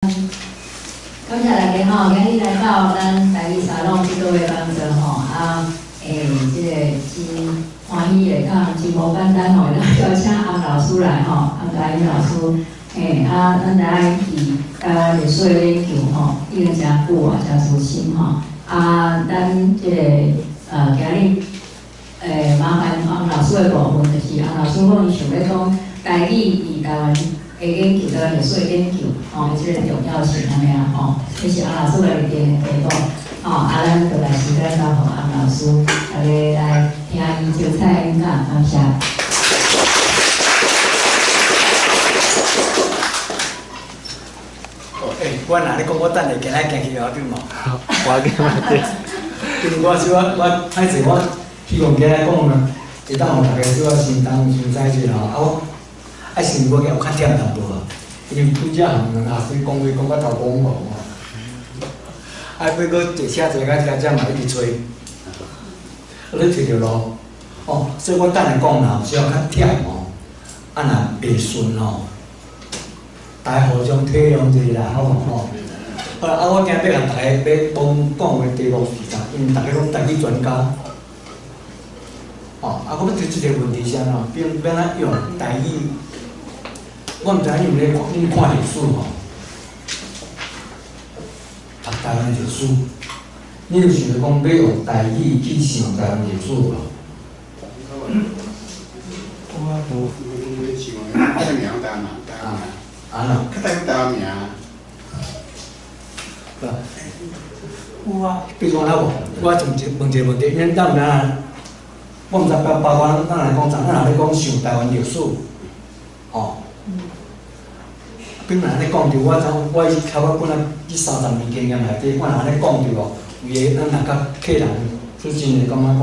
感謝大家吼，今日來到咱台語沙龍這個的幫助吼，啊，這個真歡喜會當真無簡單吼，咱邀請洪老師來吼，洪嘉茵老師，啊，咱知影伊佇台灣歷史的研究吼，已經誠久啊，誠資深吼，啊，咱這個今日麻煩洪老師的部分，就是洪老師講伊想欲講台語佇台灣的研究，台灣歷史的研究，吼，這個重要性按呢啊，吼，這是洪老師來定的題目，吼，啊，咱就來時間交予洪老師，大家來聽伊精彩演講，感謝。我若咧講，我等下行來行去要緊無？我緊嘛對。因為我小可我歹勢，我希望今日講呢，會當予大家小可先當先知者吼。啊，我啊是我有較忝淡薄啊，因為拄則含兩下水講話講甲頭光黃吼。啊，欲閣坐車坐到遮遮嘛一直吹，啊，咧揣著路。哦，所以我等下講若有小可較忝吼，啊若袂順吼，大家互相體諒一下啦，好無吼？好啦，啊，我今日欲共大家欲講講的題目是啥？因為大家攏台語專家，哦，啊，我欲提出一個問題是按怎？欲按怎用台語？我毋知影你有咧看，恁看歷史無？讀台灣歷史，你有想著講欲用台語去想台灣歷史無？有啊。啊，按怎？有啊，比如講啦無，我問一問一個問題，因為咱毋知影，我毋知包包括咱來講，咱若咧講想台灣歷史，吼，比如按呢講著，我知我差不多這30年經驗內底，我若按呢講著哦，有的咱若佮客人出真會感覺講，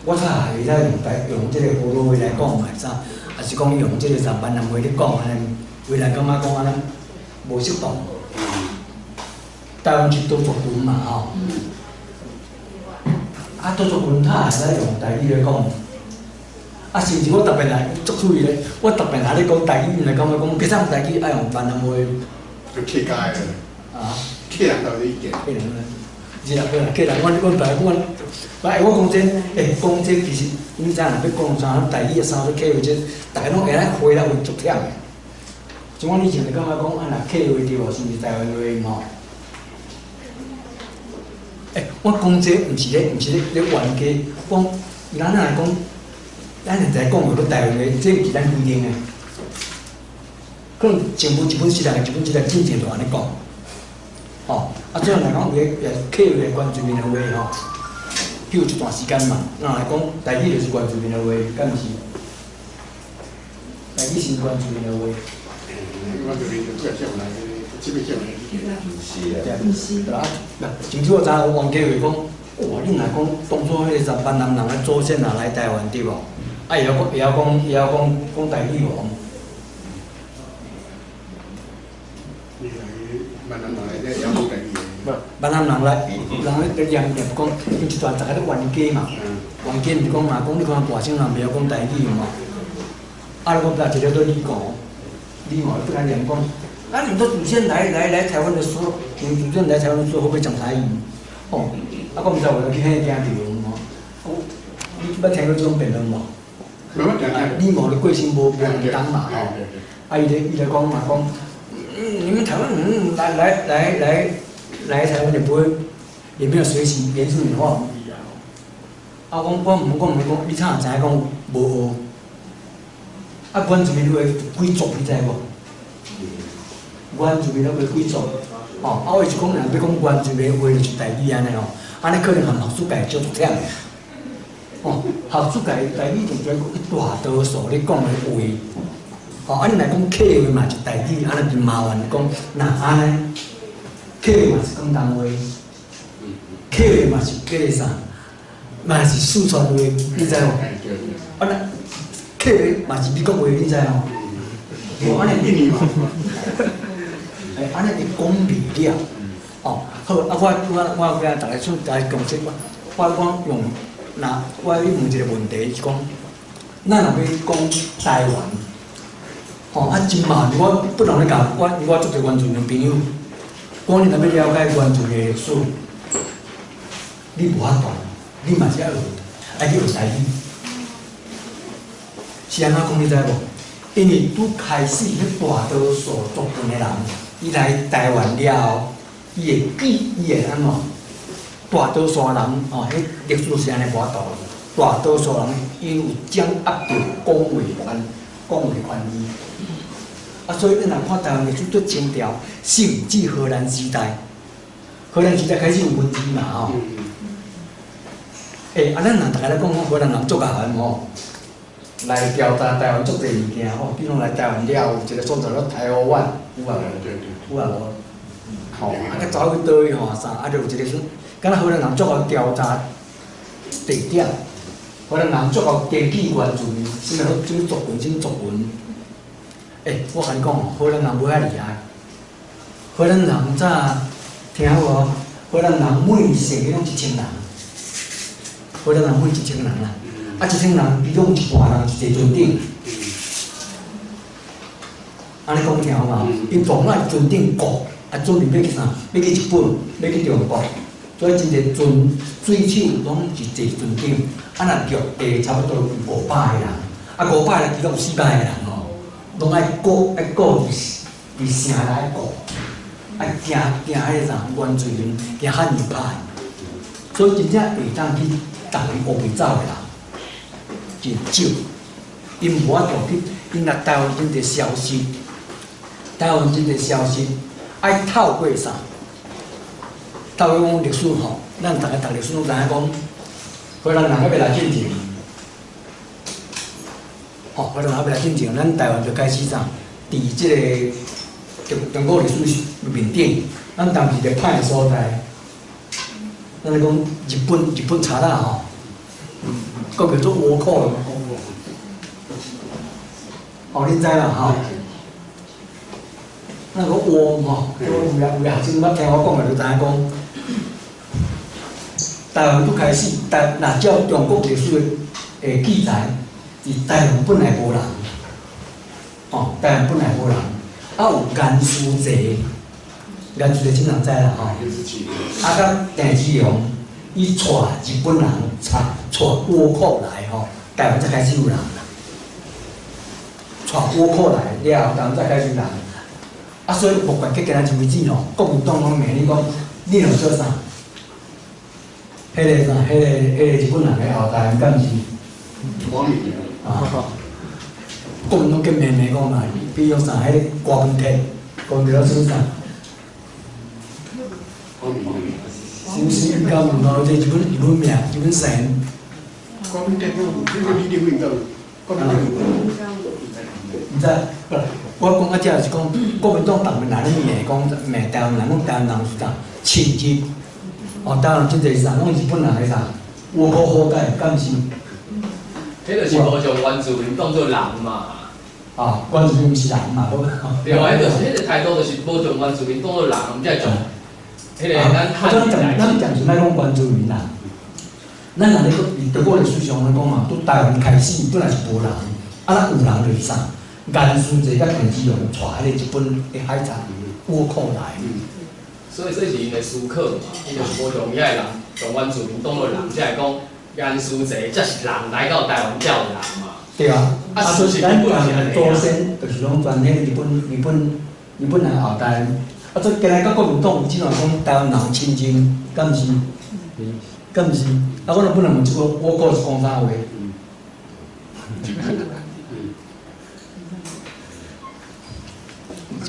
我較會使用台用這個河洛話來講嘛會使，抑是講用這個啥閩南話咧講按呢，有的人感覺講按呢無適當。台灣是多族群嘛吼，啊多族群較會使用台語來講，啊甚至我特別來足趣味咧，我特別來咧講台語，𪜶來感覺講，別種台語愛用閩南話。就客家的。啊？客人都有意見。客人咧，是啦，對啦，客人，我我本來我，我講這，講這其實，你知影若欲講啥台語啊，啥物客話這，逐家攏會使回來會足忝的。像我以前就感覺講，啊若客話對無，是毋是台灣話吼？我講這毋是咧，毋是咧咧冤家，講咱若來講，咱現在講的台灣話，這毋是咱規定的。可能政府一本時代，一本時代進前就按呢講，吼，啊，最後來講，有个客話原住民的話吼，彼有一段時間嘛，咱來講台語就是原住民的話，敢毋是？台語是原住民的話。原住民就主要是來。這邊叫是啊，對啊，甚至我知影有冤家話講，哇！恁若講當初彼個啥閩南人的祖先若來台灣對無？啊，會曉講會曉講會曉講講台語無？閩南人來會曉講台語。無，閩南人來，人咧念念講，因一段逐家咧冤家嘛，冤家毋是講嘛，講你看外省人袂曉講台語嘛？啊，我毋知一個叫李敖，李敖不敢念講。啊！你們的祖先來台灣的時候，你們祖先來台灣的時候會不會講台語？哦，啊，我毋知有人去遐驚著無？哦，你捌聽過這種辯論無？李敖的過身無兩當嘛吼。啊，伊咧講嘛講，你們台灣人來台灣也不會，也沒有學習原住民話。啊，我毋講毋講，你怎會知影講無學？啊，原住民話幾族你知無？原住民話幾族？吼，啊，我是講，若欲講原住民話就是台語按呢吼，按呢可能含學術界少足忝的。哦，學術界台語就專大多數咧講的話，吼，啊，你若講客話嘛是台語，按呢真麻煩。講若按呢，客話嘛是廣東話，客話嘛是叫做啥？嘛是四川話，你知無？啊，那客話嘛是美國話，你知無？無按呢。按呢會講袂了，哦，好，啊，我今逐家出來共識，我講用，若我欲問一個問題是講，咱若欲講台灣，吼，啊真麻煩，我不能咧共我我足濟原住民朋友，講你若欲了解原住民的歷史，你無法度，你嘛是愛學，愛去學台語。是按怎講？你知無？因為拄開始彼大多數族群的人，伊來台灣了後，伊會記，伊會按怎？大多數人吼，彼歷史是按呢無法度。大多數人𪜶有掌握著講話權，講話權利。啊，所以你若看台灣歷史對清朝，甚至荷蘭時代，荷蘭時代開始有文字嘛吼。欸，啊，咱若逐家咧講講荷蘭人足𠢕的吼，來調查台灣足濟物件吼，比如來台灣了後，有一個所在叫台灣，有啊無？有啊無？吼，啊，閣走去佗位吼啥？啊，就有一個說，敢若荷蘭人足𠢕調查地點，荷蘭人足𠢕登記原住民，啥物啥物族群，啥物族群。欸，我共你講，荷蘭人無遐厲害。荷蘭人早聽好無？荷蘭人每姓攏一千人，荷蘭人每一千人啦，啊一千人其中一半人是坐船頂。按呢講聽好無？𪜶總愛船頂顧，啊準備欲去啥？欲去日本，欲去中國，所以真濟船水手攏是坐船頂。啊若陸地差不多有500個人，啊500個人其中有400個人吼，攏愛顧愛顧佇城內顧，愛驚驚彼个啥原住民，驚漢人拍𪜶，所以真正會當去逐个烏白走的人真少，𪜶無法度去，𪜶若台灣真濟消息，台灣真濟消息，愛透過啥？透過講歷史吼，咱逐家讀歷史攏知影講，荷蘭人猶未來進前，吼，荷蘭人猶未來進前，咱台灣就開始啥？佇這個中中國歷史面頂，咱當時一個歹的所在，咱咧講日本賊仔吼，閣叫做倭寇。哦，恁知啦吼？那個倭吼，有有學生捌聽我講的，就知影講，台灣拄開始，台若照中國歷史的記載，佇台灣本來無人，吼，台灣本來無人，啊有顏書濟，顏書濟真人知啦吼，啊佮鄭芝龍，伊帶日本人帶帶倭寇來吼，台灣才開始有人啦。帶倭寇來了後，台灣才開始有人。啊，所以目前到今仔日為止吼，國民黨攏罵你講，你若做啥？彼個啥？彼個日本人的後代，敢毋是？啊！國民黨閣罵罵講嘛，比如啥？彼個郭文鐵，郭文鐵老師啥？是毋是？敢毋講這日本名，日本姓。郭文鐵，那個李登輝郭文鐵。毋知，不，我講到遮是講，國民黨逐擺若咧罵講罵台灣人，講台灣人是啥親日，哦，台灣人真濟是啥，攏日本人的啥，倭寇後代，敢是？彼就是無將原住民當做人嘛。啊，原住民毋是人嘛，對啊，彼就是彼个態度，就是無將原住民當做人，才會將彼个咱漢人來。咱暫時莫講原住民啦，咱若咧講佇中國歷史上來講嘛，對台灣開始本來是無人，啊，咱有人就是啥？顏書濟佮鄭芝龍帶彼個日本的海賊倭寇來，所以是𪜶的思考嘛，伊就是無將遐個人，將原住民當做人，才會講顏書濟才是人來到台灣才有人嘛。對啊，啊所以咱祖先就是攏全彼個日本人後代，啊，所以今日甲國民黨有這段講台灣人親日，敢毋是？敢毋是？啊，我若本來問這個倭寇是講啥話？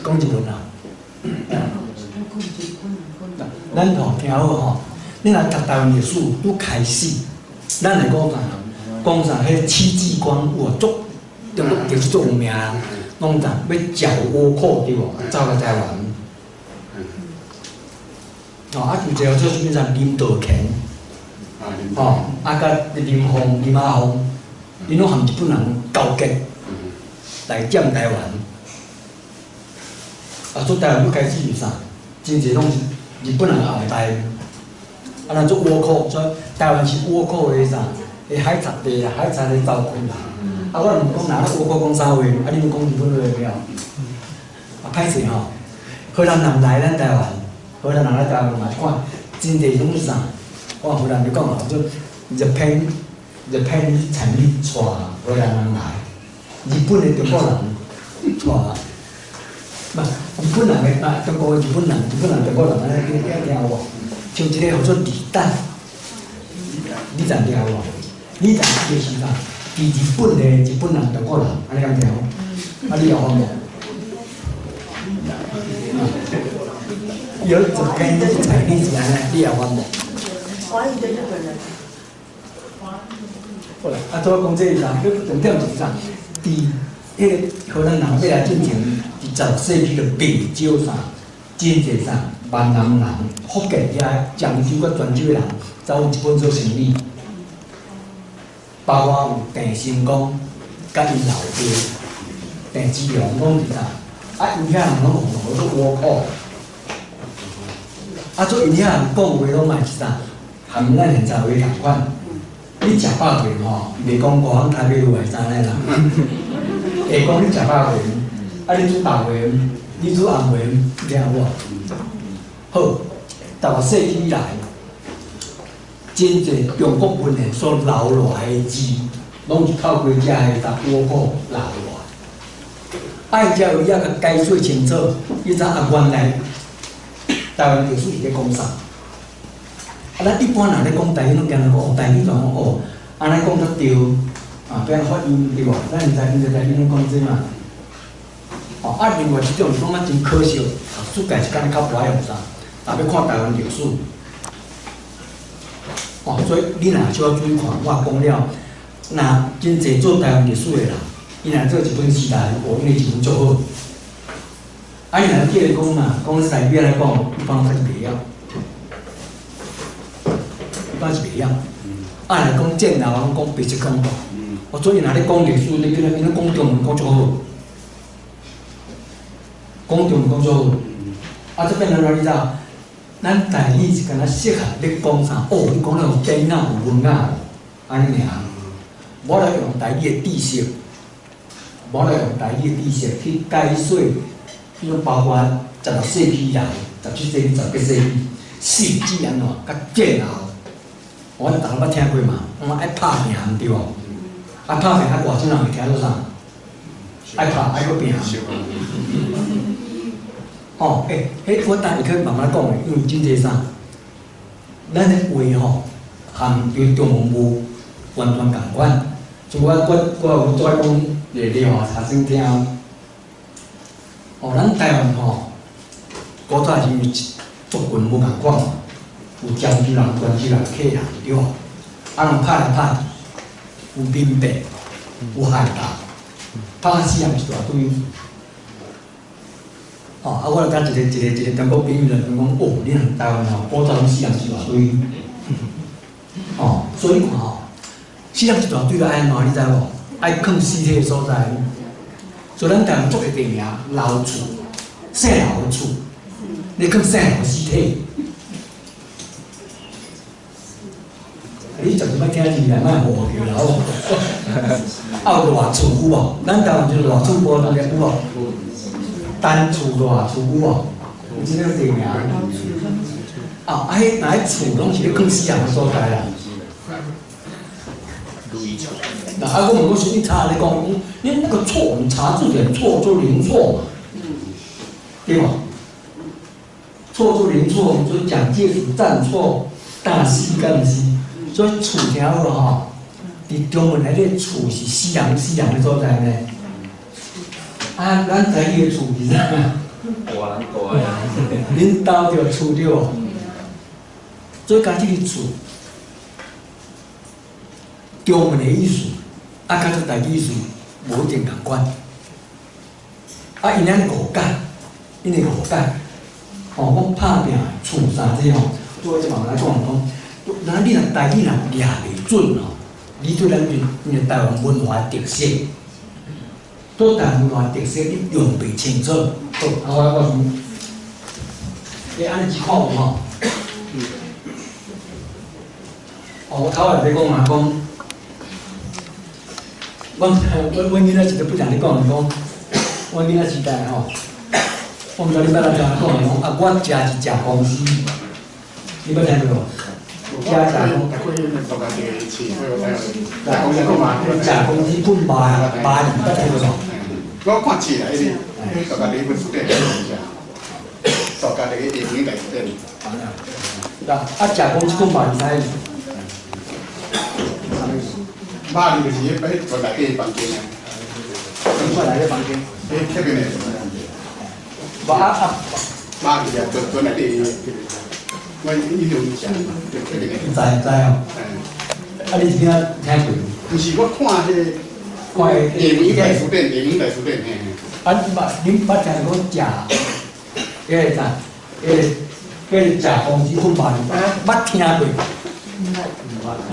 講日文啊！咱吼聽好吼，你若讀台灣歷史，拄開始，咱來講啥？講啥？彼個戚繼光有足中國歷史足有名，攏啥？欲剿倭寇對無？走來台灣。哦，啊，就一個做啥物啥林道乾，吼，啊，佮林鳳、林阿鳳，𪜶攏和日本人勾結來佔台灣。啊，所以台灣拄開始是啥？真濟攏是日本人後代。啊，咱做倭寇，所以台灣是倭寇的啥？的海賊地啦，海賊的走區啦。啊，我毋講若倭寇講啥話，啊，你們講日本話袂曉？啊，歹勢吼，荷蘭人來咱台灣，荷蘭人來台灣嘛是看，真濟種啥？我荷蘭就講哦，就 Japan 產業帶荷蘭人來，日本的中國人帶，嘛日本人的啊，中國的日本人，日本人中國人按呢，你聽有無？像一個號做李旦，李旦聽有無？李旦就是啥？佇日本的日本人中國人，按呢敢聽？啊，你有看無？有 Japan 產業是按呢，你有看無？華裔的日本人。好啦，啊，拄仔講這個啥？重點是啥？佇彼個荷蘭人欲來進前，佇16世紀就袂少啥，真濟啥閩南人、福建遐漳州佮泉州的人走日本做生意，包括有鄭成功佮𪜶老爸鄭芝龍攏是啥？啊，𪜶遐人攏號做倭寇，啊，所以𪜶遐人講話攏嘛是啥？含咱現在話仝款。你食飽未吼？袂講高雄台北路還是啥呢啦？會講你食飽未？啊，你煮白話，你煮紅話，你聽有無？好，16世紀以來，真濟中國文獻所留落來的字，攏是透過遮个倭寇留落來。啊，伊才有遐共解說清楚，伊知啊，原來台灣歷史是咧講啥？啊，咱一般人咧講台語，攏驚講哦，台語就講哦，按呢講較對，啊，變發音對無？咱毋知毋知台語攏講這嘛？哦，啊，另外一種是講咱真可惜，學術界是敢若較無愛用啥，特欲看台灣歷史。哦，所以你若小可注意看，我講了，若真濟做台灣歷史的人，伊若做一本時代，哦，伊一本足好。啊，伊若叫伊講嘛，講台語來講，一般較是袂曉。一般是袂曉。啊，若講戰後，講白色恐怖，哦，所以若咧講歷史，你叫伊咧講中文講足好，講中文講足好。啊，這變按怎你知？咱台語是敢若適合咧講啥？哦，你講了有典雅有文雅，按呢爾。無來用台語的知識，無來用台語的知識去解說，彼種包括16世紀以來、17世紀、18世紀，甚至按怎佮戰後。我逐个捌聽過嘛？講愛拍拚，毋對無？啊，拍拚啊，外省人會聽做啥？愛拍愛閣拚。哦，欸，彼我等下去慢慢講的，因為真濟啥，咱的話吼，含對中文無完全仝款。像我有做愛講麗華茶先聽。哦，咱台灣吼，古早是因為族群無仝款。有漳州人、泉州人、客人，對無？啊，人拍來拍去，有民變，有海盜，拍死人一大堆。哦，啊，我就佮一個中國朋友就講，哦，你若台灣吼，古早攏死人一大堆。哦，所以看吼，死人一大堆了愛按怎？你知無？愛囥屍體的所在。所以咱台灣足個地名，老厝、姓老的厝，你囥姓老屍體。你絕對捌聽字來，莫誤會啦，好。啊，有賴厝有無？咱台灣就是賴厝埔，當然有無？陳厝賴厝有無？有這個地名。啊，啊，彼若彼厝攏是咧囥死人的所在啦。那啊，我問我是你查咧講，你那個錯，我們查字典錯就零錯嘛，對無？錯就零錯，所以蔣介石站錯，大死敢毋是？所以厝聽好吼，佇中文內底厝是死人死人的所在呢。啊，咱台語的厝是啥？大人大啊！恁兜著厝對無？所以講這個厝，中文的意思，啊，佮這台語意思無一定仝款。啊，𪜶按呢誤解，𪜶會誤解。吼，講拍拚厝啥這吼，對我這慢慢來講講。那你若台語若掠袂準吼，你對咱因為台灣文化特色，對台灣文化特色你用袂清楚。好，啊我想，你按呢子看有吼？哦，我頭仔咧講嘛，講，阮阮囡仔時陣不常咧講，講，阮囡仔時代吼，我毋知你捌来听讲讲啊，我食是食公司，你捌听过无？食食公，食公司睏肉肉，捌听过无？我看字啦，迄个，迄大家伫本书顶，大家伫个英语大字典。啊，食公司睏肉是啥意思？肉就是迄迄内底房间啊。什么内底房间？迄客厅的。无啊啊，肉就是啊，船内底，我伊就有写嘛，就客厅的。知知哦。啊，你是听听过？毋是，我看彼个。看英语大词典，英语大词典，嘿。啊，你捌你捌听讲食，彼个啥？彼个食公司睏肉，捌听过？毋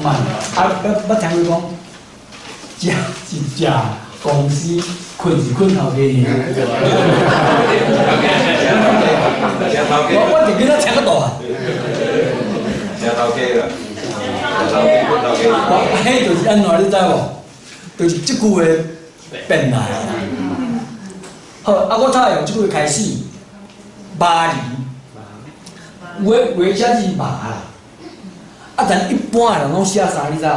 捌。啊，捌听过讲，食是食公司，睏是睏头家尔。我就囡仔听较大。食头家啦，食头家睏头家。我彼就是按怎，你知无？就是这句话变来。好，啊，我头用这句话开始，肉字，有的有的写字麻啦，啊，但一般的人拢写啥，你知无？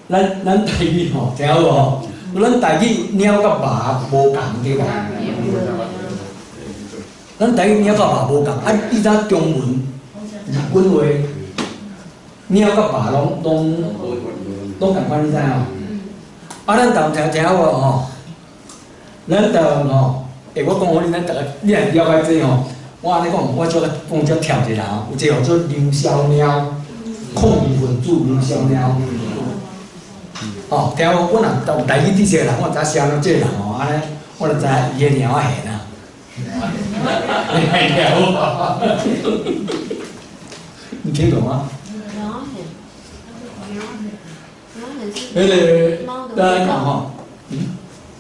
咱台语吼，听好无吼？咱台语猫佮麻无仝对无？咱台语猫佮麻无仝，啊，你知中文日本话猫佮麻拢仝款，你知无？啊，咱台湾听听好无吼？咱台湾吼，欸，我讲予恁，咱逐个，你若了解这吼，我按呢讲，我怎讲遮跳一下吼，有一个叫做凌霄猫，抗日分子凌霄猫。哦，听无？我若有台语知识的人，我知写到这个人吼，按呢，我就知伊的猫仔现啊。你听懂吗？猫仔现，那个，咱讲吼，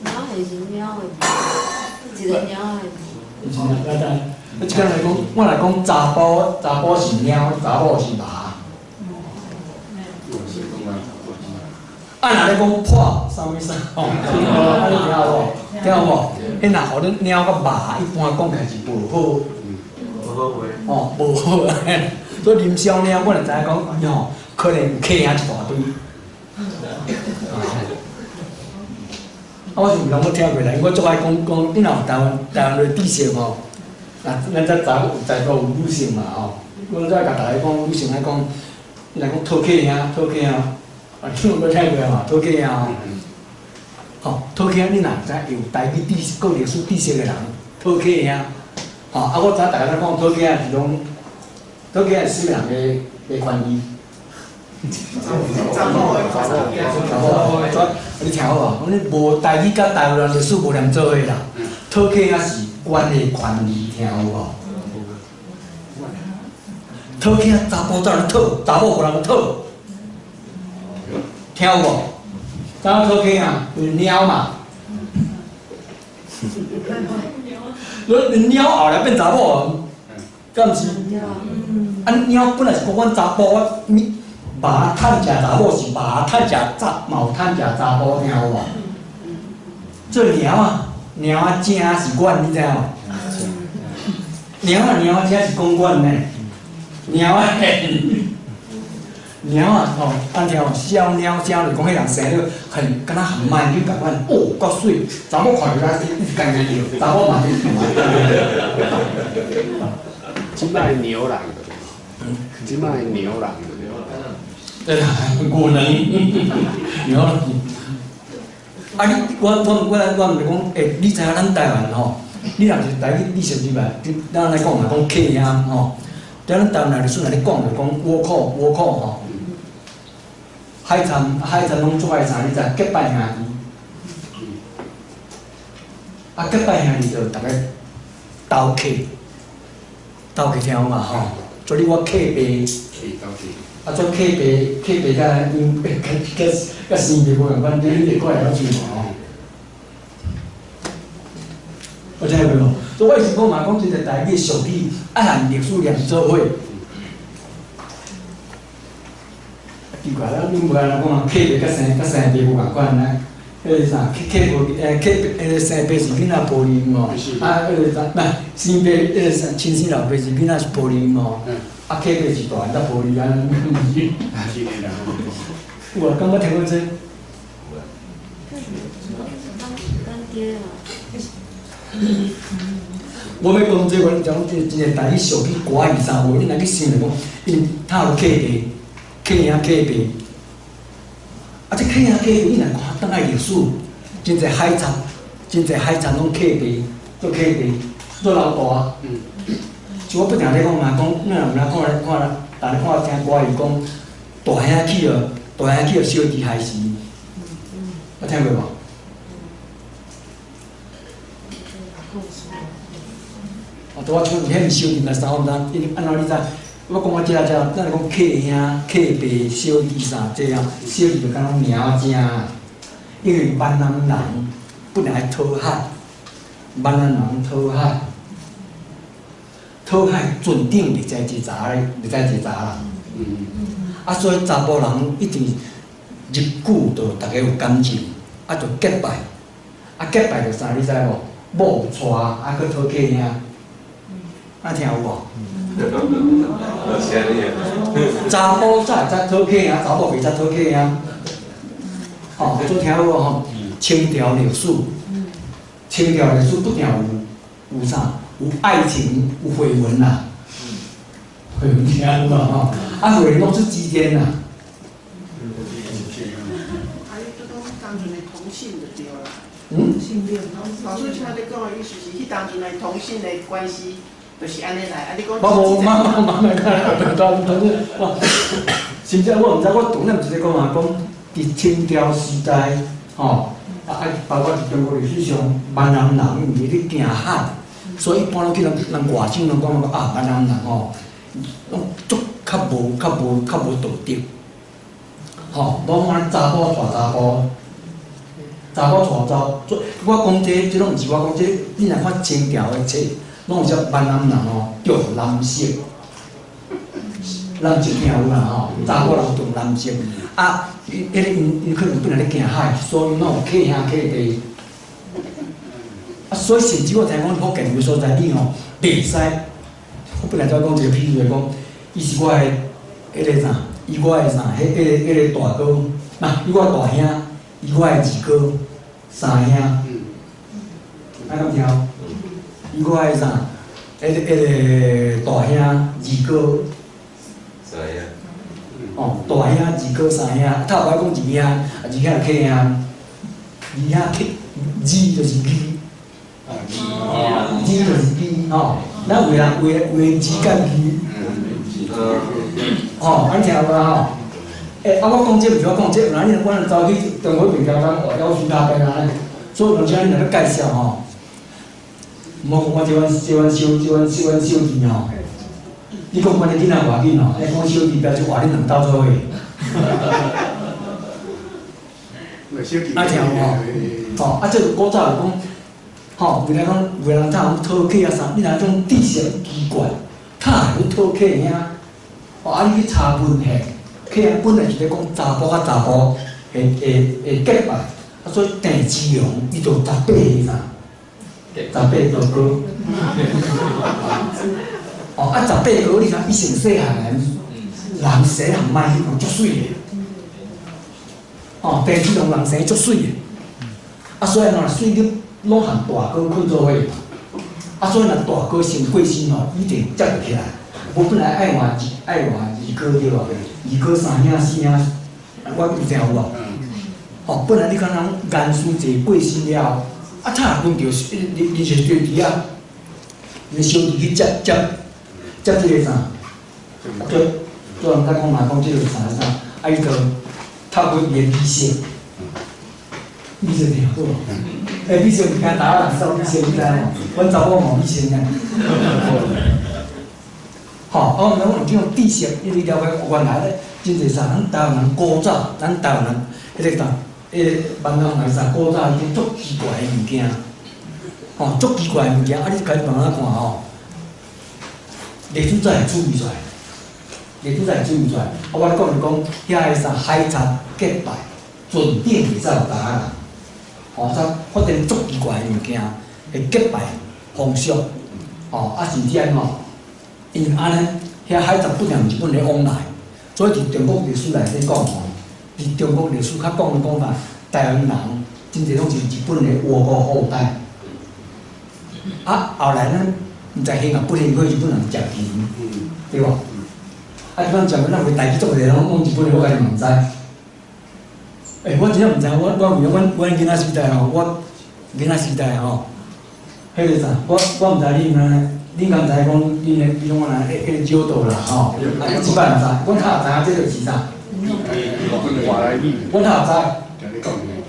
猫仔是猫的，一个猫仔。毋是啊，咱咱，一般来讲，我若讲查埔，查埔是猫，查某是马。啊，若咧讲破，啥物啥吼？啊，你听有无？听有无？彼若予恁猫佮马，一般讲起来是无好。无好话。哦，无好。所以林小猫，我就知影讲，伊吼可能有客兄一大堆。啊，我是毋通我听过来，因为我足爱讲讲，你若有台湾的知识吼，若咱遮查有在座有女性嘛吼，我再共大家讲，女性爱讲，你若讲讨客兄，讨客兄，啊，你有捌听过嘛？讨客兄吼，吼，讨客兄，你若知有台语知识、国历史知识的人，讨客兄，吼，啊，我知大家讲讨客兄是讲，讨客兄是啥物人的翻译？查某，你听好无？讲你无台语佮台湾历史无连做伙啦。讨客兄是阮的权利，听有无？讨客兄查埔走人讨，查某无人讨，听有无？怎讨客兄？就是猫嘛。你猫后来变查某，敢毋是？啊，猫本来是讲阮查埔，我马趁食查某是马趁食查，嘛有趁食查埔，听有无？这猫啊，猫仔正是阮，你知无？猫啊，猫仔正是讲阮呢。猫仔，猫仔吼，按听小猫声就讲彼人生了很，敢若很慢，你共款哦，够媠，查某看著咱一直干干叫，查某嘛是。这摆牛郎，这摆牛郎。对啦，牛郎，牛郎。啊，你我毋是讲，欸，你知影咱台湾吼？你若是台语知识之外，咱来讲嘛，讲客兄吼。咱台湾历史若咧讲，就讲倭寇，倭寇吼，海参拢足爱啥？你知？结拜兄弟。啊，结拜兄弟就逐个斗客，斗客听有嘛吼？所以我客爸。啊，做客爸，客爸甲因甲生爸无仝款，你会看会晓唱无吼？我听过无？所以我是讲嘛，讲这个台语俗语，爱和历史连做伙。奇怪，咱恁无安怎讲啊？客爸佮生爸无仝款呢？彼个啥，客客无客彼个生爸是囡仔抱啉哦，啊，彼个啥，毋生爸彼个啥亲生老爸是囡仔是抱啉哦，啊，客爸是大汉才抱啉安尼，毋是？是的啦。有啊，敢捌听过这？我欲讲这，我讲这真济台语俗语歌语啥无？你若去想着讲，𪜶他有客爸、客兄、客爸，啊，这客兄客爸，你若看转来历史，真济海贼，真济海贼拢客爸，做客爸，做老大。像我不定咧讲嘛，讲你若毋知看咧看咧，逐日看听歌语讲，大兄去予大兄去予小弟害死，有听过无？哦，拄我像彼毋小弟嘛，啥我毋知，因为按怎你知？我讲我遮遮，咱讲客兄、客爸、小弟啥这样，小弟就敢若名正，因为闽南人本来讨海，闽南人讨海，讨海船顶袂知一个查咧，袂知一个查啦。啊，所以查埔人一直日久就逐家有感情，啊就结拜，啊结拜就啥你知无？某娶啊，阁讨客兄，啊听有无？查埔才会才讨客兄，查某袂才讨客兄。吼，都听有无吼？清朝历史，清朝历史不定有啥？有爱情，有绯闻啦。绯闻听有无吼？啊，绯闻拢出之间啦。啊，你就讲当阵的同性就对啦。嗯。性恋。老师像你讲的意思是，彼当阵的同性的关系，就是按呢来。啊，你讲。无无，妈妈妈妈，看，我，甚至我毋知，我当然毋是咧讲啊，讲伫清朝时代，吼，啊，包括伫中国历史上，闽南人因为咧行海，所以一般拢去人人外省拢讲啊，闽南人吼，拢足较无道德，吼，拢按查埔娶查埔，查埔娶查某，我讲这这拢毋是我讲，这你若看清朝的册，拢有写闽南人吼重男色，男色听有啦吼，查某人重男色，啊，彼个𪜶𪜶可能本来咧行海，所以拢有客兄客弟，啊，所以甚至我听讲福建有个所在，你吼袂使，我本来就讲一个譬如讲，伊是我的彼个啥，伊我的啥，彼个大哥，呐，伊我大兄，伊我的二哥，三兄，啊，敢听？伊我的啥？彼个大兄、二哥，三兄，哦，大兄、二哥、三兄，头摆讲二兄，啊二兄就客兄，二兄客，二就是二，二就是二，吼，咱有人有的二甲二，吼，按听有无吼？欸，啊，我讲这毋是我讲这，有哪你我若走去中国边交咱哦，老师那边安尼，所以有时你若欲介绍吼，莫讲我这款小弟吼，你讲阮的囡仔偌紧吼，欸，讲小弟表示活恁两斗做伙。啊，听有无？吼，啊，这个古早就讲，吼，为来讲，有人通讨客啊啥，你若种知识奇怪，他会去讨客兄，哦，啊，你去查文献，客兄本来是咧讲查埔佮查埔会结拜，啊，所以郑芝龙伊就18个啥，18个哥。哦，啊，18个你看伊上细汉的，人生汉卖去足媠的。哦，郑芝龙人生足媠的，啊，所以喏，媠你拢和大哥睏做伙，啊，所以若大哥先过身吼，伊就接袂起来。无本来爱换二哥对无？二哥三兄四兄，我有听有无？哦，本来你看人颜书济过身了后，啊，他也轮著恁是小弟啊，恁小弟去接这个啥？对，做人家讲嘛，讲这个啥啥，啊，伊就透过伊的美色，美色听好无？欸，美色毋惊打人扫美色，你知无？阮查某嘛美色呢。吼，啊，我们讲这种知识，你了解原来咧，真济啥，咱台湾人古早，咱台湾人彼个啥，彼个闽南人啥，古早已经足奇怪的物件，吼，足奇怪的物件，啊，你开始慢慢看吼，历史才会注意出来，历史才会注意出来。啊，我咧讲是讲，遐个啥海贼结拜，船顶会使有台湾人，吼，才發展足奇怪的物件，會結拜風俗，吼，啊甚至按怎，因為按呢，遐海賊不斷日本咧往來，所以佇中國歷史內底講吼，佇中國歷史較講的講法，台灣人真濟攏是日本的倭國後代。啊，後來咱毋知興啊不興，去日本人食魚，對無？啊，日本食魚，咱有台語足濟攏講日本的，我家己嘛毋知。欸，我真正毋知，我為阮囡仔時代吼，我囡仔時代吼，彼個啥，我毋知恁安尼，恁敢知講恁的，比如講若彼個酒道啦吼，啊，你這擺毋知，阮較會知影這就是啥？外來語。阮較會知。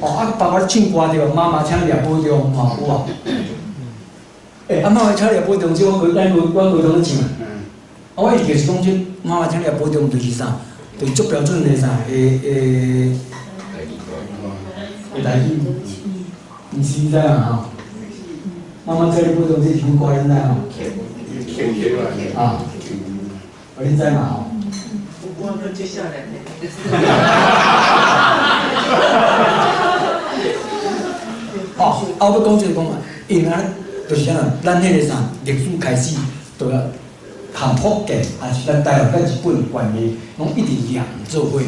哦，啊，包括唱歌對無？媽媽請你掠保重吼，有無？欸，啊，媽媽請你掠保重，這我高咱高阮高中咧唱。啊，我伊就是講這媽媽請你掠保重就是啥？就是足標準的啥？會。會台語，毋是你知影吼？媽媽請你保重，這首歌恁知吼？啊，恁知嘛吼？我閣接下來呢。哦，啊，我欲講這個講嘛，因為安尼就是啥啦？咱彼個啥歷史開始，就啊，含福建，還是咱台灣佮日本的關係，攏一直連做伙吼。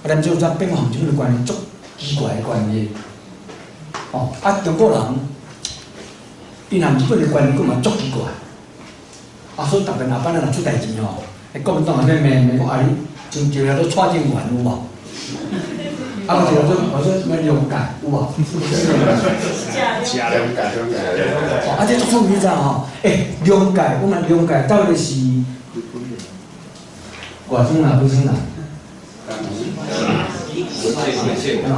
啊，咱就怎變化含日本的關係足奇怪的關係。哦，啊，中國人，𪜶含日本的關係閣嘛足奇怪。啊，所以逐遍後擺咱若出代志吼，國民黨在咧罵罵講啊，你像一個叫做蔡正元有無？啊，閣一個叫做啥物梁界有無？食兩界，兩界。啊，這足出名，你知吼？欸，梁界，我問梁界到底是外省人、本省人？啊，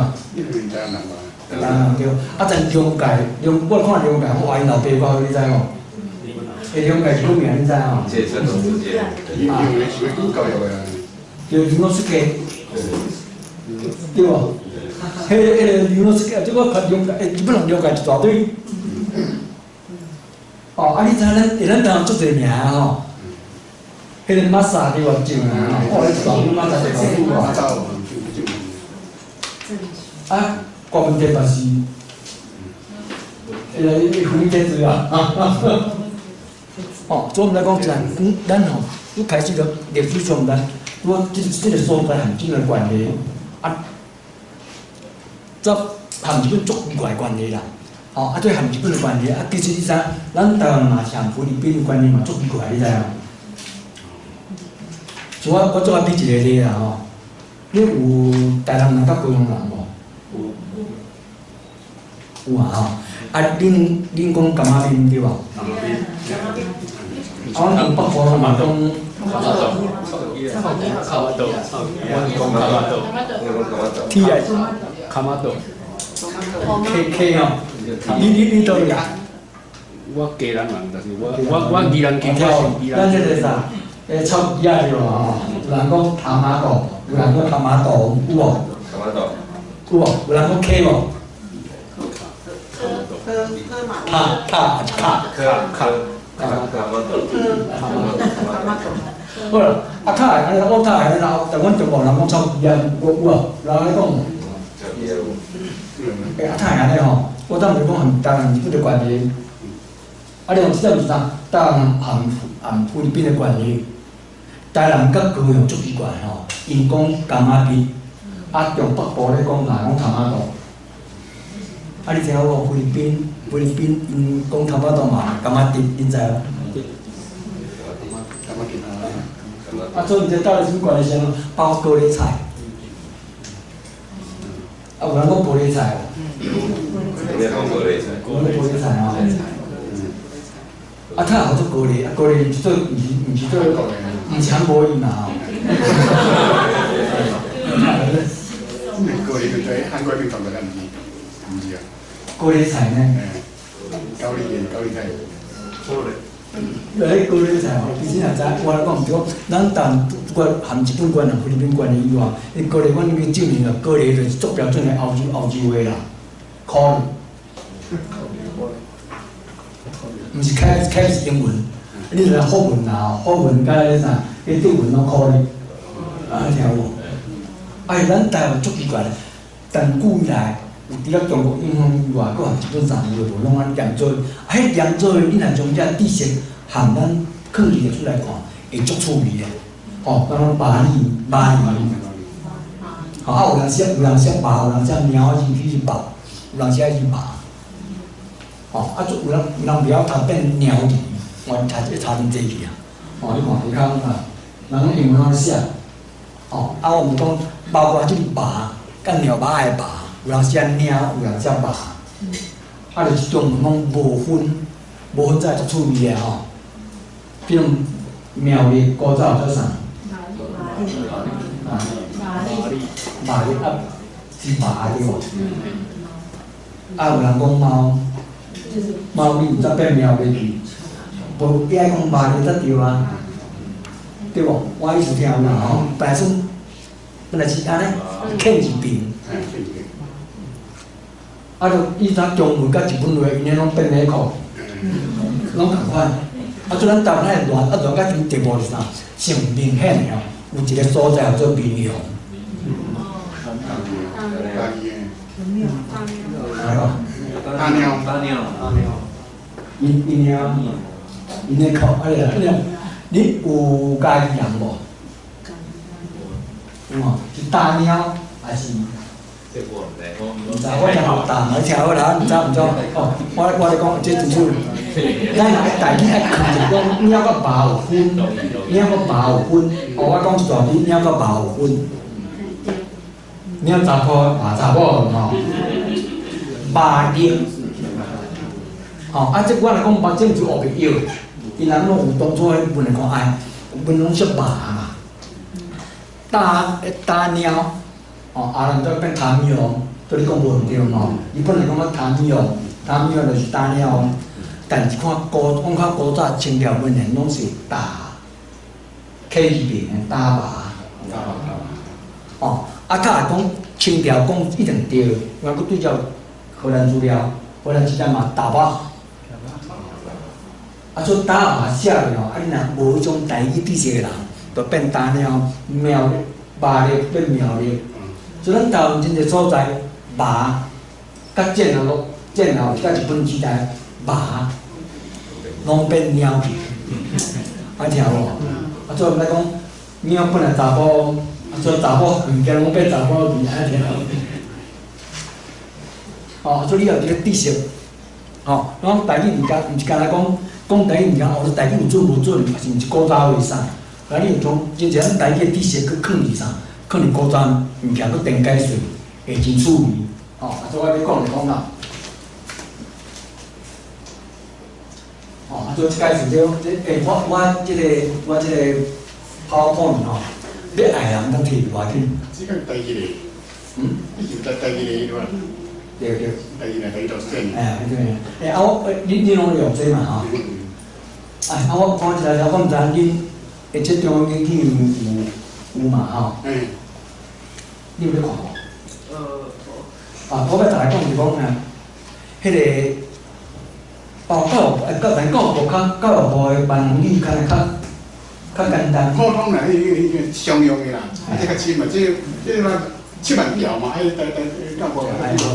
台南對。啊，但梁界，梁我看梁界，我懷疑老爸我，你知無？欸，梁界是什麼名？你知吼？這傳統之間。因為是教育的。對，劉老師家。對無？彼個劉老師家，這我看梁界，欸，日本人梁界一大堆。哦，啊，你知影咱，欸，咱台灣足濟名吼？彼個瑪莎對無？上啊，哦，一大堆瑪莎一大堆無？啊，郭文杰嘛是，迄個分解字啊。哦，所以毋知講啥，咱吼，一開始就歷史上咱，我這個所在和這個關係，啊，這和日本足奇怪關係啦。哦，啊，這和日本的關係，啊，其實你知影，咱台灣嘛是和菲律賓的關係嘛足奇怪，你知影？像我做愛比一個例啦吼，你有台南人佮高雄人無？有啊吼，啊，恁講柑仔面對無？啊，阮北部嘛講。卡瑪豆，卡瑪豆， T 啊，卡瑪豆，K K 吼，你佗位啊？我家人人，但是我宜蘭金，我是宜蘭。咱這個啥？欸，臭魚仔對無吼？有人講塔瑪豆，有人講塔瑪豆，有無？塔瑪豆。有無？有人講 K 無？卡卡卡卡卡卡卡瑪豆。好啦，啊卡會按呢，我卡會按呢，但阮中國人講臭魚仔，有有無？有人按呢講無？欸，啊卡會按呢吼，我當時講和台灣日本的關係，啊，你講這是啥？台灣和菲律賓的關係，台南佮高雄足奇怪吼，𪜶講柑仔蜜，啊，中北部咧講哪講塔瑪豆，啊，你知影無？菲律賓𪜶講塔瑪豆嘛，柑仔蜜，恁知無？啊，所以這到底啥物關係？包括高麗菜，啊，有人講高麗菜無？有講高麗菜。有講高麗菜吼。啊，它也號做高麗，啊，高麗毋是做，毋是做，毋是韓國語嘛吼。高麗就在韓國邊講的，毋是，毋是啊。高麗菜呢？高麗的高麗菜。咧高麗菜吼，其實若知，我來講毋對，咱台灣含日本關係、菲律賓關係以外，伊高麗，阮去證明啊，高麗就是足標準的歐洲話啦，可能。毋是開是英文，你若法文啊，法文佮彼啥，彼德文攏可能，啊聽有無？哎，咱台灣足奇怪，但古以來，有除了中國影響以外，閣含日本啥有無攏按連做，啊，彼連做你若將這知識含咱囥佇出來看，會足趣味的。吼，敢若巴利巴利，吼啊，有人寫有人寫巴，有人寫貓，是去是肉，有人寫是馬。吼，啊，有人有人袂曉讀變貓字，我查這查真濟去啊。吼，你看你看啊，人英文按呢寫。吼，啊，我毋講，包括這個馬，佮鳥馬的馬，有人寫貓，有人寫馬。啊，就是中文攏無分，無分才會足趣味的吼。比如苗栗古早叫啥？啊，馬力啊，是馬對無？啊，有人講貓，貓你毋知變貓袂去，無伊愛講馬力才對啊，對無？我意思聽有啦吼，本來算本來是按呢，欠一邊。啊，就伊怎中文佮日本話，𪜶攏變咧口，攏仝款。啊，做咱台灣遐亂，啊亂甲真地步是啥？上明顯的哦，有一個所在叫做民雄。大鳥，大鳥，大鳥。𪜶𪜶啊，𪜶咧哭，哎呀，你有家己人無？有無？是大貓還是？這我毋知，我毋知，我聽有大，你聽好啦，毋知毋知。哦，我咧講，這真趣。咱若愛台語愛囥者講貓佮馬有分，貓佮馬有分。哦，我講一大堆，貓佮馬有分。貓查埔，馬查某吼。馬力。吼，啊，這我若講馬，這毋是烏白藥。𪜶人攏有當初彼文來看，哎，文攏說馬嘛。大大貓，哦，啊，人才變譚喵，對你講無毋對吼。伊本來講啊譚喵，譚喵就是大貓，但是看古，講較古早清朝文獻攏是大，客字邊的大馬。哦，啊，較來講清朝講一定對，我閣對照荷蘭資料，荷蘭資料嘛大馬。啊，做大馬寫落吼，啊，你若無彼種台語知識的人，就變大貓喵馬力變喵力。所以咱台灣真濟所在，馬佮戰後攏戰後佮日本時代馬攏變貓去，啊聽無？啊，所以毋知講貓本來查埔，啊，所以查埔物件攏變查埔去，啊聽無？哦，所以你有這個知識，吼，講台語毋敢，毋是干焦講講台語毋敢，哦，台語有準無準，抑是毋是古早話啥？啊，你有將真濟咱台語的知識去囥佇啥？囥佇古早物件去填解說，會真趣味。吼，啊，所以我欲講就講啦。吼，啊，所以這解說這這，欸，我這個 PowerPoint 吼，欲愛人當摕偌緊。這個第一個。嗯？你是第一個對吧？對對。第一個第一條線。哎，對。欸，啊我，恁攏用這嘛吼？哎，啊我看一下，我毋知恁。欸，這中央研究院有嘛吼？嗯。你有咧看無？啊，我欲逐家講是講啊，彼個哦，教育欸，教但教育部較教育部的萬能語較較較簡單。普通啦，彼常用的啦，啊，這較深嘛，這嘛7萬條嘛，彼台台教育部這7萬條。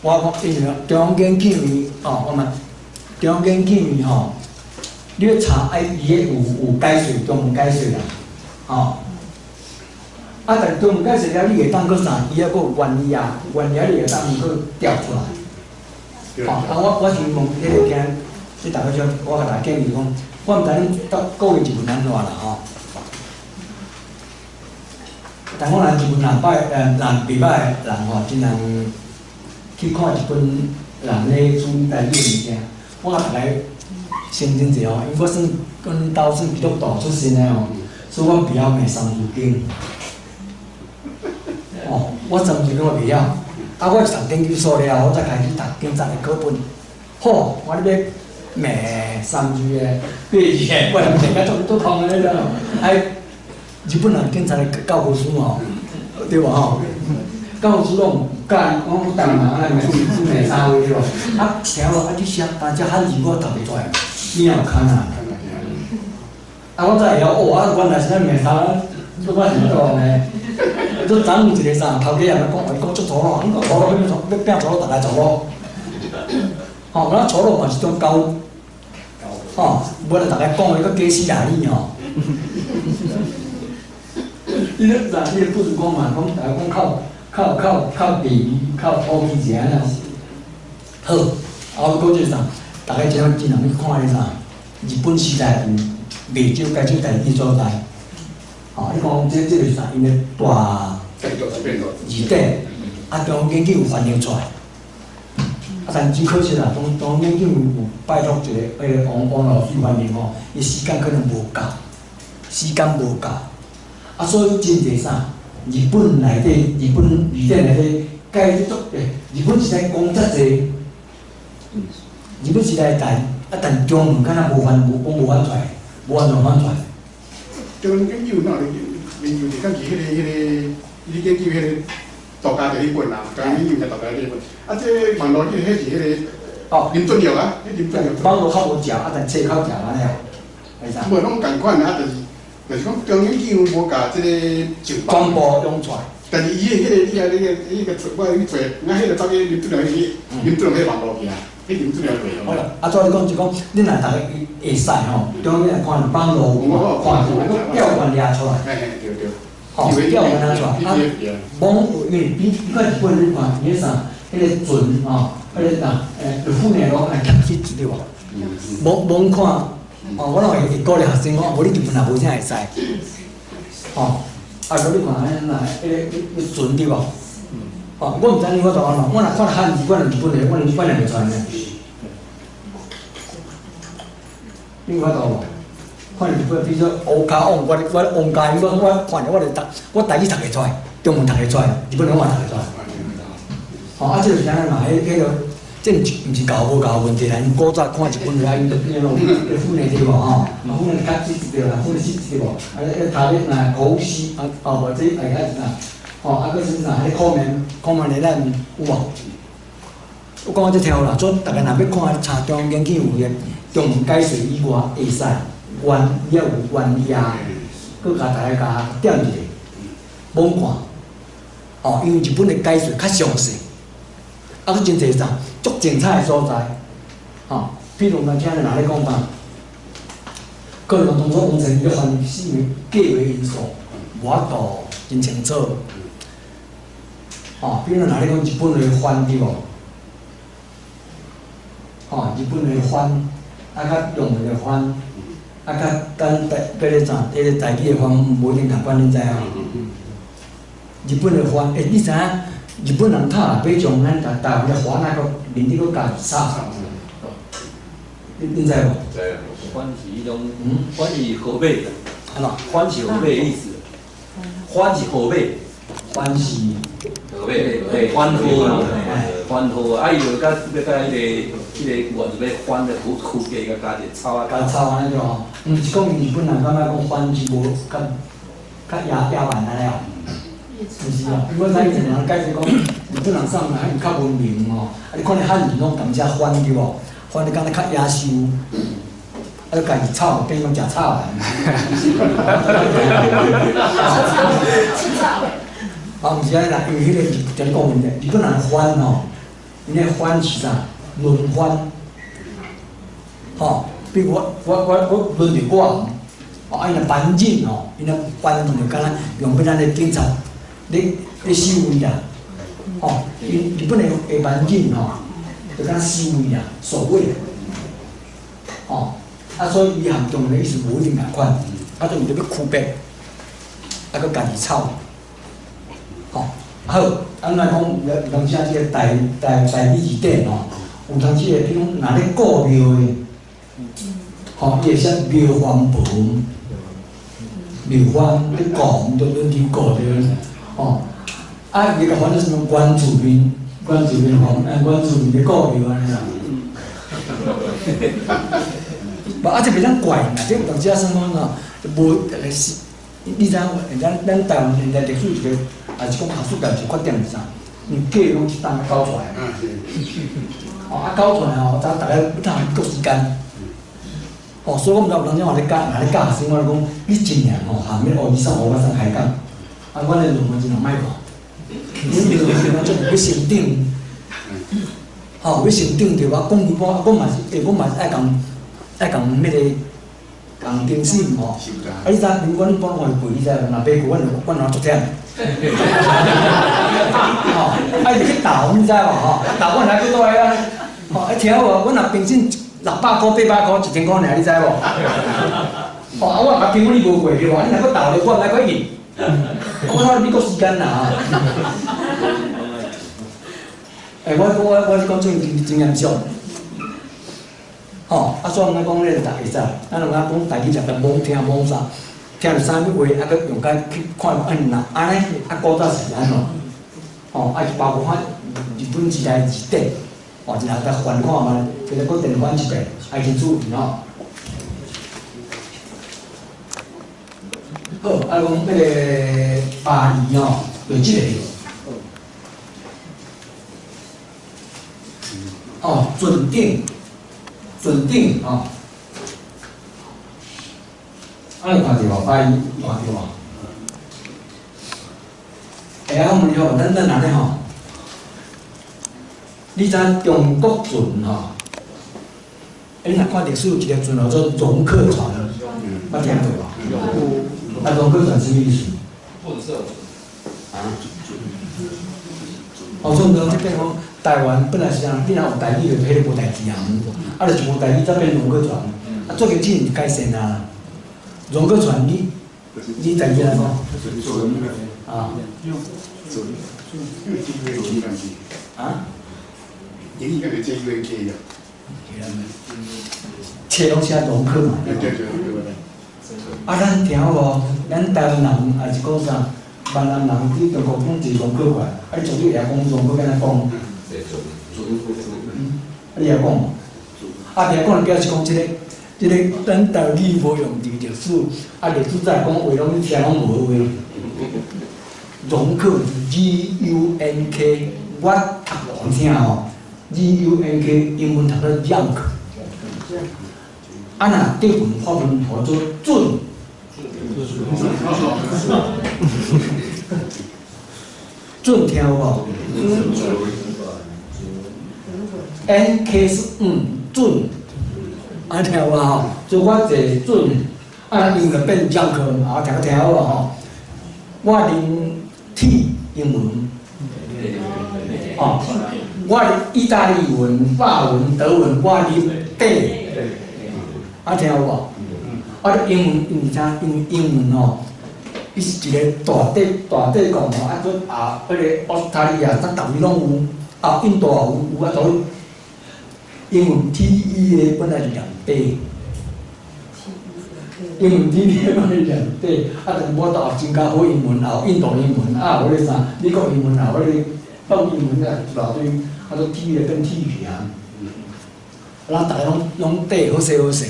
我講，因為中央研究院哦，我問中央研究院吼。你欲查愛伊个有解說，中文解說啦，吼。啊，但中文解說了，你會當閣啥？伊抑閣有原理啊，原理你會當閣調出來。吼，啊，我是問彼個聽，你逐家少，我共大家建議講，我毋知恁到各位日文按怎啦吼。但我若日文若歹，若袂歹的人吼，真人去看一本人咧處理台語的物件，我共大家。先真濟吼，因為我算阮兜算基督徒出身的吼，所以我袂曉罵三字經。哦，我三字經我袂曉，啊，我讀研究所了後，我才開始讀警察的課本。好，我咧欲罵三字的八字的，我罵甲足足痛的咧，哎，日本人警察的教科書吼，對無吼？教科書攏有教講台灣人按呢罵罵啥話對無？啊，聽無啊，你寫，但這漢字我讀袂出來。你也有較難。啊，我才會曉哦，啊，原來是咧罵啥，我是倒呢。都昨有一个啥头家也讲，伊讲足粗鲁，你讲粗鲁欲欲变粗鲁，逐个粗鲁。吼，那粗鲁嘛是种交，吼，无咧逐个讲的阁假死也你吼。你咧啥？你咧不如讲嘛，讲逐个讲靠靠靠靠地理，靠土气是按怎？好，啊，我讲这个啥？逐个真真人去看彼啥？日本时代有袂少介绍台语所在。吼，你讲这个是啥？𪜶的大字典，啊，中央研究有翻译出来。啊，但真可惜啦，中央研究有拜托一个彼个王王老师翻译吼，伊时间可能无够，时间无够。啊，所以真济啥？日本内底，日本字典内底解足欸，日本时代讲遮济，日本时代台，啊，但中文敢若无翻，无讲无翻出来，无完全翻出来。中央研究哪有研究是敢是彼个，你研究彼个道家伫彼本啦，中央研究是道家彼本。啊，这网路迄是彼个哦，林俊耀啊，彼林俊耀。网路较无食，啊，但册较食按呢哦，是啥？无拢仝款啊，就是讲中央研究无共这个上全部用出来。但是伊的彼个，你啊，你个，你个找，我去找，我彼个走去林俊耀彼，林俊耀彼网路去啊，彼林俊耀内容。好啦，啊，照你讲就讲，你若逐个会使吼，中央看网路看，调关掠出来。嘿嘿，对对。吼，调关掠出来啊，网因为比你看日本你看伊彼啥，彼个船吼，彼个啥，船路来夹去对无？无看，哦，我拢会鼓励学生讲，无你日本也无啥会使，吼。啊，阁你看按呢啦，彼个彼船对无？哦，我毋知你我台湾人，我若看汉字，我日本的，我我认袂出来呢。你有法度无？看日本，比如说乌卡往，我我王家英，我我看著我就读，我台语读会出来，中文读会出来，日本话嘛读会出来。吼，啊，这个是按怎嘛？彼彼个，这毋是教无教问题啦。𪜶古早看日本话，𪜶就变咯，彼副呢对无吼？啊，副呢较直对啦，副呢直对无？啊，彼头咧若口试啊，哦，无这会较啥？吼，啊，阁是啥？彼考面，考面咧咱有无？我讲这听有啦，做逐家若欲看查中央研究有个中文解说以外会使，原也有原页，阁共逐家共点一下，罔看。哦，因为日本的解说较详细，啊，阁真济啥足精彩的所在，吼，比如咱听人咧讲吧，可能当初王晨咧翻是因为计划因素，无法度真清楚。吼，比如若咧讲日本的番对无？吼，日本的番，啊，佮中文的番，啊，佮咱台彼个啥，彼个台语的番无一定仝款，恁知影无？日本的番，欸，你知影？日本人拍欲将咱台台湾的番仔阁面顶阁加炒，恁知无？知啊。番是彼种，番是号码，按怎？番是号码的意思。番是号码，番是号码，嘿，番号啦，番号啊，伊就佮欲佮彼个原就欲番的区区隔，佮加一个草啊，加草按呢对吼。毋是讲日本人感觉讲番是无较较野野蛮按呢哦。毋是啊，我知以前人解释讲，日本人上来较文明吼，啊，你看咧汉字拢共遮番对无？番你敢若较野兽，啊，你家己草变讲食草啊。啊，毋是按呢啦，因为彼个是像你讲问题，日本人番吼，𪜶的番是啥？轮番，吼，比如我轮著我，哦，啊，𪜶的班长吼，𪜶的班就敢若用欲咱的警察。咧咧守卫啦，吼，𪜶日本的下班警吼，就敢若守卫啦，守卫，吼，啊，所以伊含中文的意思无一定仝款，啊，就为著欲区别，啊，阁家己抄，吼，好，啊，咱讲有当时啊，这个台台台语字典吼，有当时会比如讲，若咧顾庙的，吼，伊会写庙方婆，庙方咧顾，就轮流顾著。哦，啊，伊个反正什么原住民，原住民吼，原住民的顾庙按呢啦。无啊，这袂当怪啦，这有当时啊，算讲吼，无是，你知影？咱咱台湾现在历史一个，也是讲学术界一个缺点是啥？因计拢一档搞出来。哦，啊，搞出来吼，咱逐个欲通够时间。哦，所以我毋知有当时嘛咧教，若咧教学生，我咧讲，你尽量吼，下面学二三学我先开讲。啊，阮的論文真人莫看，阮論文真正要成長，吼，要成長對無？講句我，我嘛是，我嘛是愛共愛共彼個共更新吼。啊，你知影？阮幫我過，你知無？若買過，阮阮若足忝。吼，啊，伊去鬥，你知無？吼，鬥阮來閣倒來啊！吼，啊，聽有無？阮若平均600箍、800箍、1000箍爾，你知無？吼，啊，我捌聽過你無過對無？你若閣鬥咧，我毋知閣去。我睇美國時間啦。欸，我是講真真嚴肅。吼，啊，所以毋講咧，逐會使，咱毋通講台語食食罔聽罔啥，聽著啥物話，啊，閣用較去看，啊，若按呢，啊，古早是按怎？吼，啊，包括看日本時代字典，吼，一下再翻看覓，這個閣電翻一遍，愛真注意吼。好，啊，講彼個巴厘吼，就這個。哦，船頂，船頂吼，啊，你看著無？巴厘看著無？欸，啊，我問你吼，咱按呢吼，你知中國船吼？欸，你若看歷史有一個船叫做戎克船，捌聽過無？啊，戎克船啥物意思？啊？哦，所以講這變講台灣本來是啥？你若有台語就彼個無代誌啊，啊，就是無台語才變戎克船。啊，最近這是改善啊。戎克船你知影怎講？啊？啊？英語叫 J U N K 啊。冊攏寫戎克嘛。對對對對。啊，咱聽有無？咱台灣人也是講啥？閩南人佇中國講一戎克過來，啊，你絕對會曉講戎克，敢若講？啊，你會曉講無？啊，聽講就表示講這個，這個咱台語無用佇歷史，啊，歷史再講話攏你聽攏無好話。戎克 G U N K，我讀予聽吼，G U N K 英文讀做 junk，啊，若德文法文號做準。準聽有無？N K 是嗯準，啊聽有無吼？所以我坐準，啊因就變 junk，啊聽聽好無吼？我啉 T 英文，哦，我啉意大利文、法文、德文，我啉 D，啊聽有無？啊，英文因為啥？因為英文吼，伊是一個大帝大帝國吼，啊，閣啊，彼個澳大利亞，咱逐位攏有，啊，印度也有，有啊，所以英文 T E 的本來是念 D，英文 T E 的本來是念 D，啊，但是我都學真較好英文，也有印度英文，啊，有彼個啥美國英文，也有彼個法英文啊，一大堆，啊，都 T 的變 T 去啊，咱逐个攏 D 好勢好勢。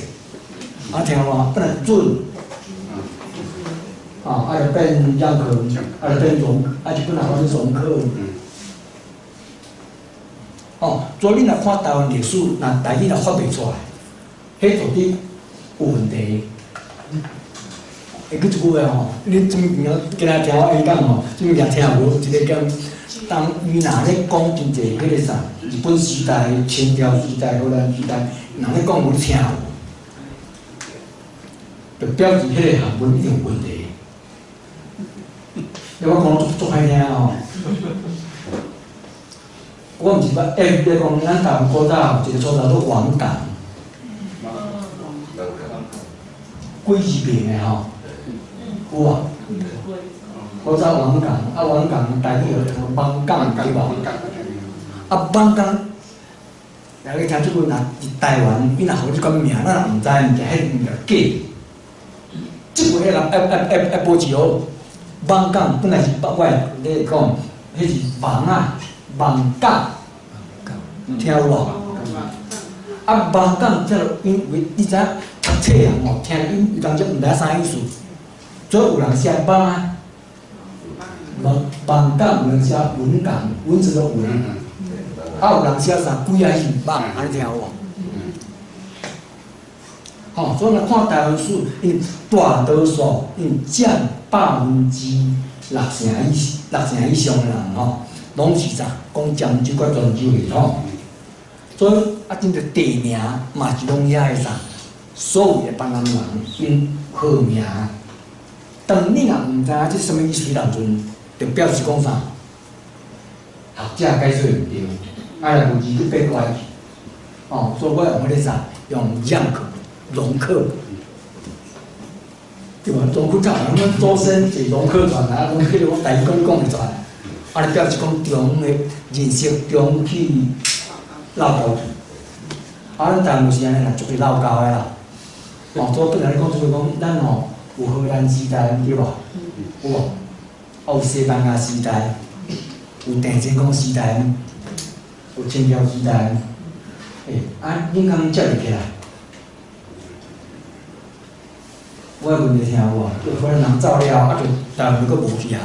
啊，聽無？本來準，啊，啊就變樣克，啊就變戎，啊就本來講是戎克。哦，所以你若看台灣歷史，若台語若發袂出來，彼絕對有問題。會記一句話吼，你這物件今仔聽我演講吼，這物件聽無？一個講，當伊若咧講真濟彼個啥，日本時代、清朝時代、荷蘭時代，人咧講無你聽無？就表示彼個學問一定有問題。你我講足足歹聽吼。我毋是捌，欸，你講咱台灣古早有一個所在做王港，幾字邊的吼，有無？古早王港，啊王港台語叫做網港對無？啊網港，大家聽這句若佇台灣，伊若予這款名，咱也毋知，毋知彼物件假。這句愛愛愛愛愛保持好。網港本來是我咧講，彼是網啊，網港，聽有無？啊，網港這因為你知影讀冊人吼，聽因有當時毋知影啥意思，所以有人寫網啊，網港有人寫文港，文字的文，啊有人寫啥鬼仔是網，按呢聽有無？吼，所以若看台灣史，因大多數因佔六成以上的人吼，攏是啥？講漳州佮泉州話吼。所以啊，真濟地名嘛是攏遐个啥？所謂的閩南人𪜶號名。當你若毋知影這啥物意思當陣，就表示講啥？學者解說毋對，啊，若無字去變歪去。哦，所以我用彼个啥？用讓客、容克，對無？容克較咱祖先是龍客傳來，攏彼個講台語講講會出來。啊，你表示講中的認識中去漏溝去。啊，咱台灣是按呢啦，足濟漏溝的啦。哦，所以本來咧講就是講，咱吼有荷蘭時代對無？有無？啊，有西班牙時代，有鄭成功時代，有清朝時代。欸，啊，恁敢接入起來？我的問題聽有無？就荷蘭人走了，啊，就台灣閣無去啊。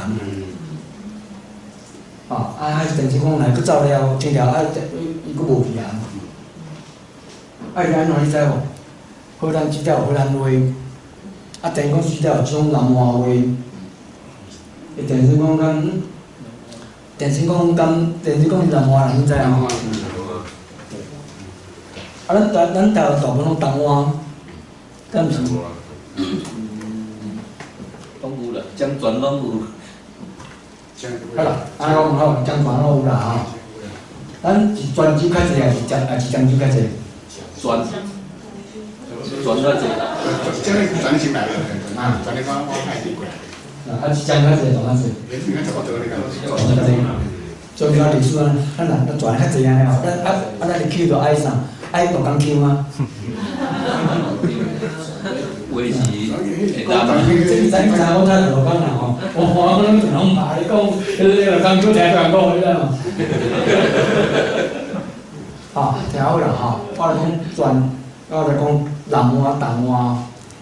哦，啊，鄭成功來閣走了，清朝啊，伊閣無去啊。啊，是按怎你知無？荷蘭時代有荷蘭話，啊，鄭成功時代有這種南灣話。欸，鄭成功敢，鄭成功敢，鄭成功是南灣人，你知無？啊，咱台灣大部分攏東灣，敢毋是？攏有啦，漳泉攏有。好啦，按呢講好，漳泉攏有啦吼。咱是泉州較濟，還是漳州較濟？泉較濟。這個泉先來的，啊，泉你講我太奇怪。啊，是漳較濟，泉較濟。你應該差不多你講。泉較濟。所以講歷史啊，咱人咱泉較濟按呢吼，咱啊啊咱的腔就愛啥？愛鹿港腔啊。話是會當。這你知你知我聽鹿港人吼，我我攏攏罵你講，你鹿港腔聽人講，你知無？吼，聽好啦吼，我來講泉，我來講南灣、東灣，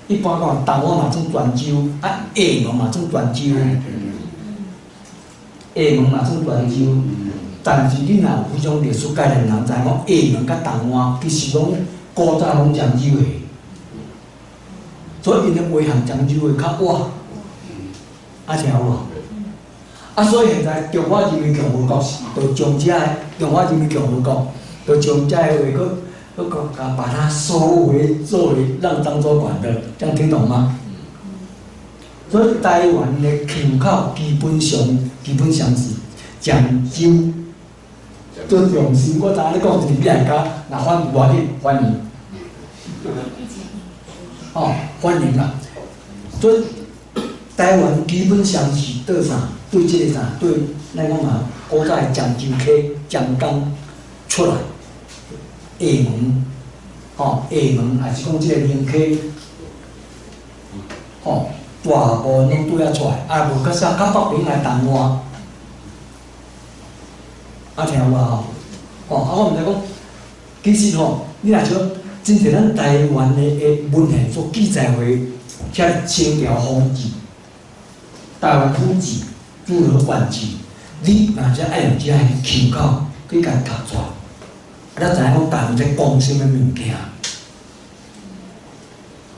一般講東灣嘛算泉州，啊廈門嘛算泉州，廈門嘛算泉州。但是你若有彼種歷史概念，人知影講廈門佮東灣其實攏古早攏漳州的，所以𪜶的話含漳州話較倚，啊聽有無？啊，所以現在中華人民共和國是就將這个中華人民共和國，就將這個話閣閣把它收回作為讓漳州管的，這樣聽懂嗎？所以台灣的腔口基本上是漳州做中心。我知影你講一個你來家，若反無要緊，歡迎。哦，歡迎啦。所以台灣基本上是對啥？對這個啥？對咱講嘛，古早的漳州溪、漳港出來，廈門，吼，廈門，還是講這個寧溪，吼，大部分攏對遐出來，啊，無較啥較北邊來東灣，啊，聽有無吼？吼，啊，我毋知講，其實吼，你若像真濟咱台灣的文獻所記載話，遐清朝方志、台灣府志、諸羅縣志，你若是愛用這个腔口去共讀出來，啊，才知影講台灣在講啥物物件。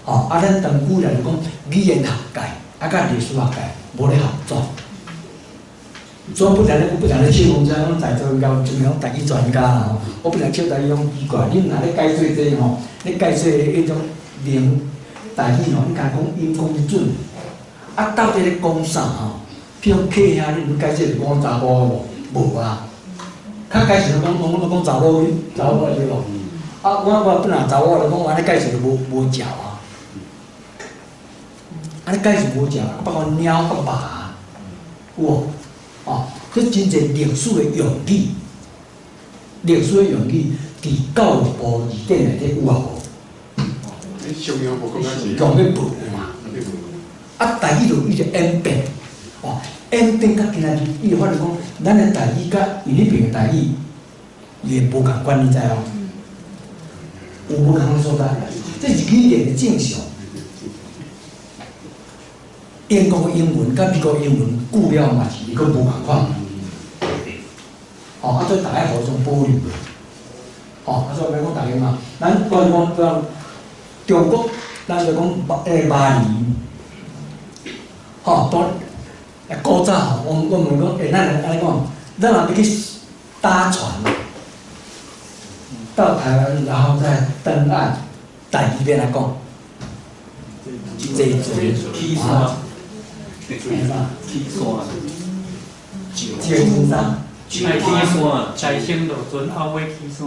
吼，啊，咱長久來就講語言學界，啊，佮歷史學界無咧合作，所以不然咧笑講這講在座應該有真講台語專家啦吼，我本來笑台語講奇怪，恁若咧解說這吼，咧解說彼種名台語吼，你敢講音講得準？啊，到底咧講啥吼？譬如講客兄，你毋解說就講查埔無？無啊，較解釋講講講查某，查某對無？啊，我本來查某來講，我按呢解釋就無嚼啊。按呢解釋無嚼，包括貓佮馬，有無？哦，這真濟歷史的用語，歷史的用語，佇教育部字典內底有啊無？用咧無嘛？啊，台語就伊就演變，哦，演變到今仔日，伊就發現講，咱的台語佮𪜶彼爿的台語，伊會無仝款，你知無？有無仝的所在？這是語言的正常。英國英文佮美國英文久了嘛是閣無仝款。哦，啊，所以逐家互相保留。哦，啊，所以欲講逐家嘛，咱我講講中國，咱就講馬厘，吼，當古早吼，我問講，欸，咱按呢講，咱若欲去搭船到台灣，然後再登岸，台語欲按怎講？坐船。起山，起起山，坐船啥？起山，在先落船，後尾起山。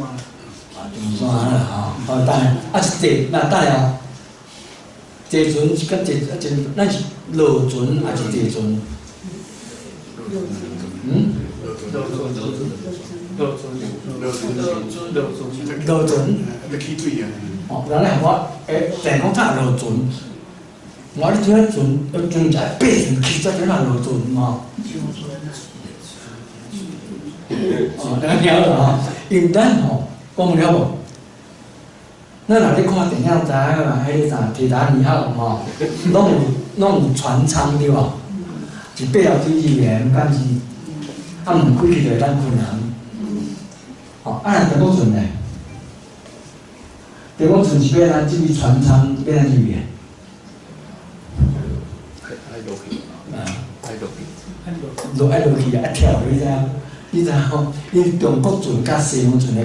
上山啦吼，好等下，啊是坐，那等下哦，坐船是佮坐啊坐，咱是落船還是坐船？嗯？落船，落船，落船，落船，落船。咧起水啊！哦，人咧我，欸，定講怎落船？我咧怎船，船就愛爬船起才怎啊落船嘛？哦，大家聽好吼，因為咱吼講了無？咱若咧看電影知影嘛？彼個啥鐵達尼號吼，攏有船艙對無？是爬樓梯入的，毋敢是，啊門開去就會當困人。吼，啊若中國船咧？中國船是欲按怎進去船艙，欲按怎入去？愛落去，愛落去，落愛落去啊！跳你知影？你知影吼？因為中國船佮西洋船的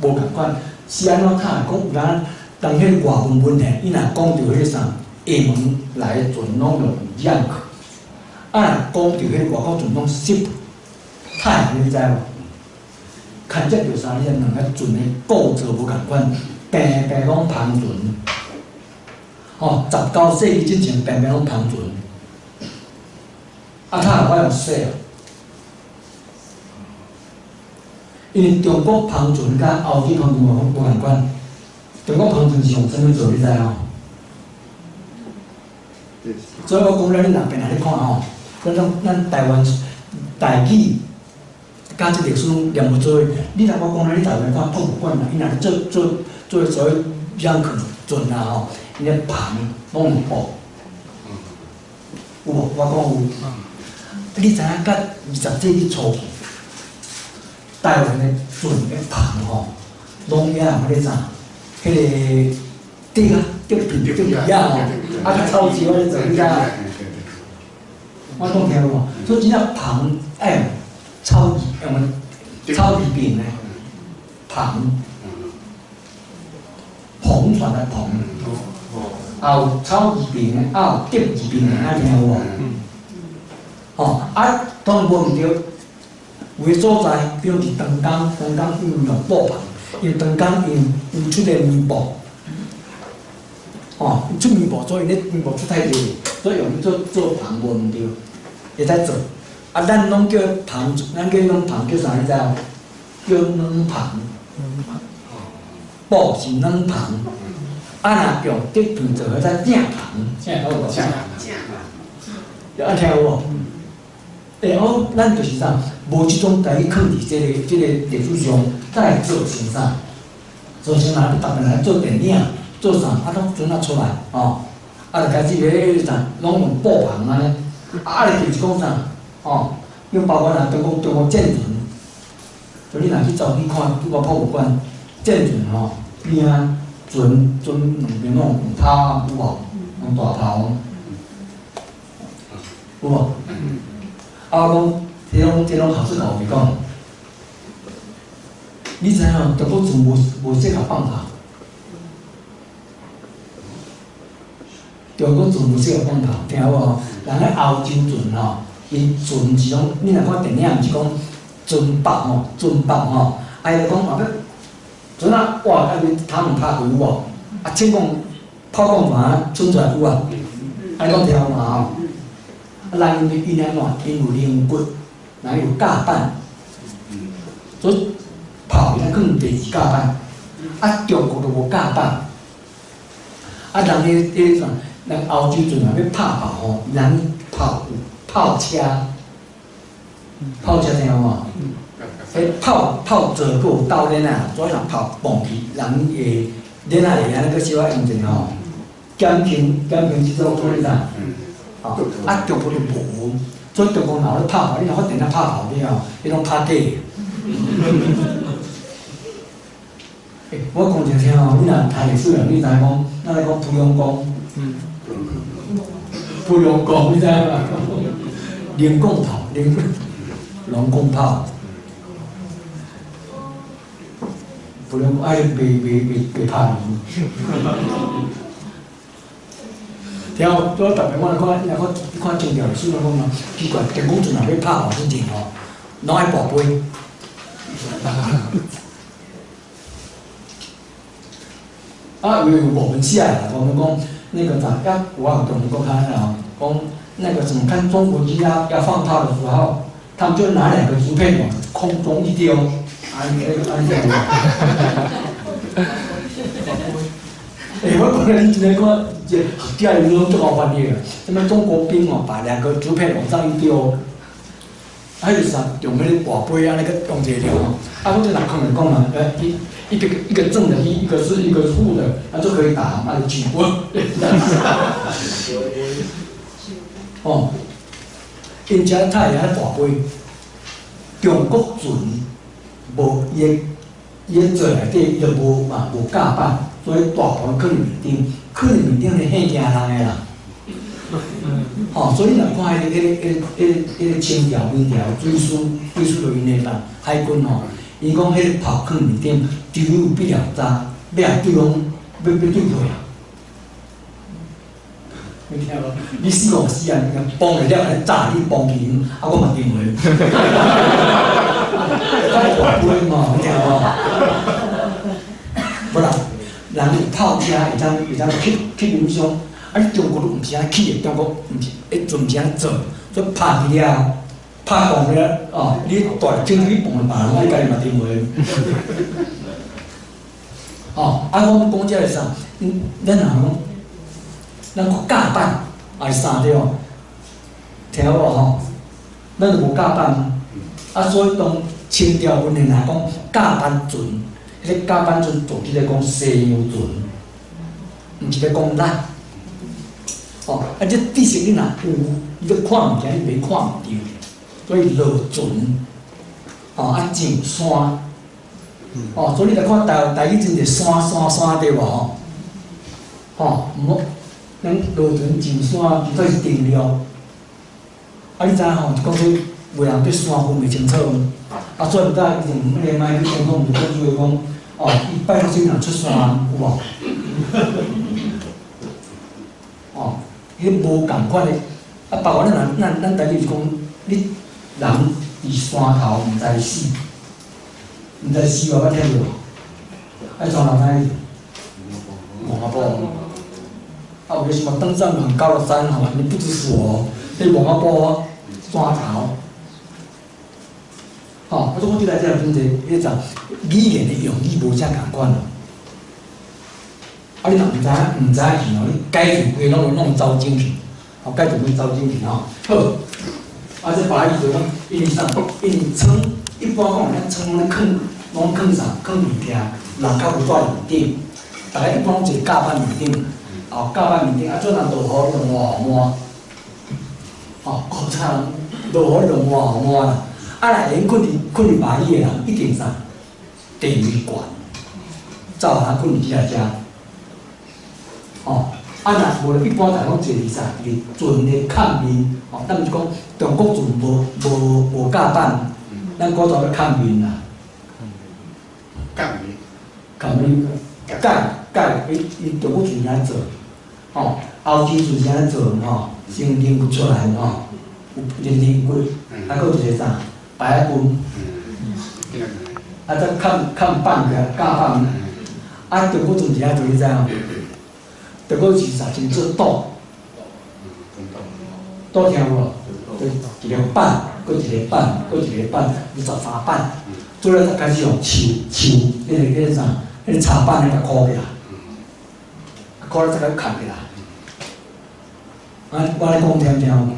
無仝款，是按怎塔講有咱當彼個外文問題，伊若講著彼個啥廈門來的船攏用氧去，啊若講著彼個外國船攏 ship，塔你知無？牽涉著啥？你知兩個船的構造無仝款，平平攏帆船，吼，19世紀之前平平攏帆船，啊，塔我用 sail。因為中國帆船佮歐洲帆船無仝款，中國帆船是用啥物做？你知吼？所以我講了，你若平來咧看吼，咱台灣台語佮這歷史攏連無做。你若我講了，你台灣看博物館啦，伊若做做做所謂養船啊吼，伊咧帆攏用布，有無？我講有。你知影佮20世紀初期？台灣的船的帆吼，攏遐有彼個啥？彼個竹啊，竹片、竹葉吼，啊，較草蕉咧做，你知影？我講聽有無？所以真正帆愛用草字，用草字邊的帆，帆船的帆，也有草字邊的，也有竹字邊的，安聽有無？吼，啊，當然無毋對。有个所在，比如佇長江，長江因用布帆，因為長江因有出个棉布，吼，出棉布，所以咧棉布出太濟，所以用去做做帆無毋對，會使做。啊，咱攏叫帆，咱叫彼種帆叫啥？你知無？叫軟帆。布是軟帆，啊，若用竹片做，彼才正帆。正好。正。有按聽有無？欸，我咱就是啥，無這種台語囥佇這個歷史上，才會造成啥？造成若你逐擺來做電影、做啥，啊，攏船仔出來，吼，啊，就開始咧啥，攏用布帆按呢，啊，就是講啥，吼，又包括若中國戰船，就你若去走去看，去個博物館，戰船吼，邊仔船船兩邊攏有炮，有無？用大炮，有無？啊，我講，這種學術教會講，你知影中國船無適合放炮，中國船無適合放炮，聽有無？人咧歐洲船吼，𪜶船是講，你若看電影，毋是講船北吼，船北吼，啊，伊就講嘛欲船啊，哇，啊，他們拍開有無？啊，槍管炮管嘛，伸出來有啊？按呢講聽有嘛吼？啊，人𪜶𪜶按怎？𪜶有龍骨，人有甲板，所以炮伊囥第二甲板。啊，中國就無甲板。啊，人彼啥？人歐洲船若欲拍炮吼，人炮有炮車，炮車聽有無？彼炮座閣有斗鏈仔，所以若炮嘣去，人會鏈仔會按呢閣小可用者吼，減輕這種處理啥？吼，啊，中國就無，所以中國若咧拍炮，你若發電影拍炮了後，彼攏拍假的。欸，我講一下聽吼，你若讀歷史人，你知影講，咱咧講蒲陽江，蒲陽江，你知影無？龙共头，龙龙共炮，不能爱袂袂袂袂拍你。然后，我特别我来看，你若看看清朝历史，我讲嘛，奇怪，中国船若欲拍吼，之前吼，攏爱跋杯。啊，有我们写啦，我们讲那个咋？要我有中国看啊，讲那个怎么看中国机要放炮的时候，他们就拿两个竹片往空中一丢，啊，那个安这样。欸，我讲你真个看，这学者伊拢足好翻译的。什么中国兵哦，把两个竹片往上一丢，啊，就是啥，用彼个跋杯啊，那个用这个哦。啊，我这哪可能讲啊？一个正的，一个是一个负的，那就可以打，那就举过。哦，𪜶遮太会跋杯，中国船无伊伊做内底伊就无嘛无甲板。所以大部分囥伫面顶，囥伫面顶咧吓惊人的啦。吼，所以你若看彼个清朝、明朝水师，水师就𪜶的啦，海军吼，伊讲彼个炮囥面顶，只有必要炸，要啊对方欲对破啊。你听无？你死无死啊？崩了了，安尼炸你崩去，啊我嘛顶袂。太大杯嘛，你听无？无啦。人有炮车会当去影响，啊！你中国都毋是按呢起的，中国毋是，彼阵毋是按呢做，所以拍去了，拍爆了，哦，你大清去碰别人，你家己嘛顶袂。哦，啊，我讲这个啥？咱若讲，咱讲甲板也是啥对无？听有无吼？咱就无甲板，啊，所以当清朝文献来讲，甲板船。彼个甲板船，就是咧讲西洋船，毋是咧讲咱。哦，啊，这知识你若有，你都看物件你袂看毋著，所以落船，哦，啊上山，哦，所以你来看台语真济山山山对无吼？吼，毋好，咱落船上山，这是定律。啊，你知影吼？讲说有人对山分袂清楚。啊，所以毋知以前彼个麦克总统就讲出来讲，哦，伊拜托谁人出山有无？哦，彼无仝款的，啊，包括咱台语是讲，你人伫山头毋知死，毋知死无捌听著无？啊，山头哪里？墓仔埔。啊，有个什么登上很高的山吼，你不知死哦，你墓仔埔山头。吼，啊，所以我对来这真济，彼个语言的用语无遮仝款咯。啊，你若毋知影，毋知影去吼，你解字规拢拢走精去，吼，解字规走精去吼。好，啊，这白意就讲，因为啥？因为仓，一般讲，咱仓拢咧囥，拢囥啥？囥物件，人较无住面顶。逐家一般拢坐甲板面顶，哦，甲板面顶，啊，做若落雨，就满雨满。哦，古早人落雨就满雨满啦。啊，若会困伫白椅的人，一定啥？地位悬，走啊困伫遮遮。哦，啊若无一般大拢坐伫啥？伫船的靠面，哦，咱毋是讲中国船无甲板，咱古早咧靠面啦。盖面。靠面，盖盖，伊伊中国船是按做，吼，欧洲船是按做吼，先拎骨出来吼，有拎骨，啊，阁有一个啥？白仔棍，啊，再砍砍板起来，架板，啊，中国船是按做你知无？中国是啥？称做岛，岛听无？就一个板，阁一个板，阁一个板，有13板。最后才开始用树树，彼个啥？彼个插板咧共箍起来，箍了才共扛起来。啊，我咧讲听听无？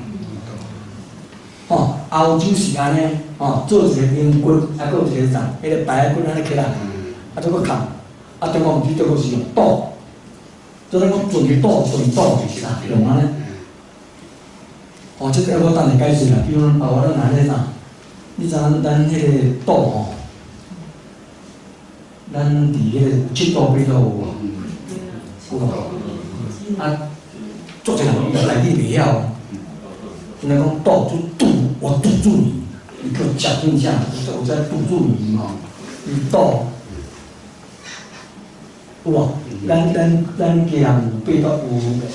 吼，欧洲是按呢，吼，做一个龙骨，啊，阁有一个啥？彼个白仔骨按呢起来，啊，再阁扛。啊，中国毋是，中国是用岛。做咱讲船岛，船岛就是啥，用按呢。哦，这个我等下解释啦。比如讲，包括咱若咧啥，你知影咱彼个岛吼，咱伫彼个7岛八岛有无？有无？啊，足济人伊台语袂晓，因来讲岛就岛我堵住你，你給我講一下，我在堵住你吼，你堵有無？咱家人有八堵有七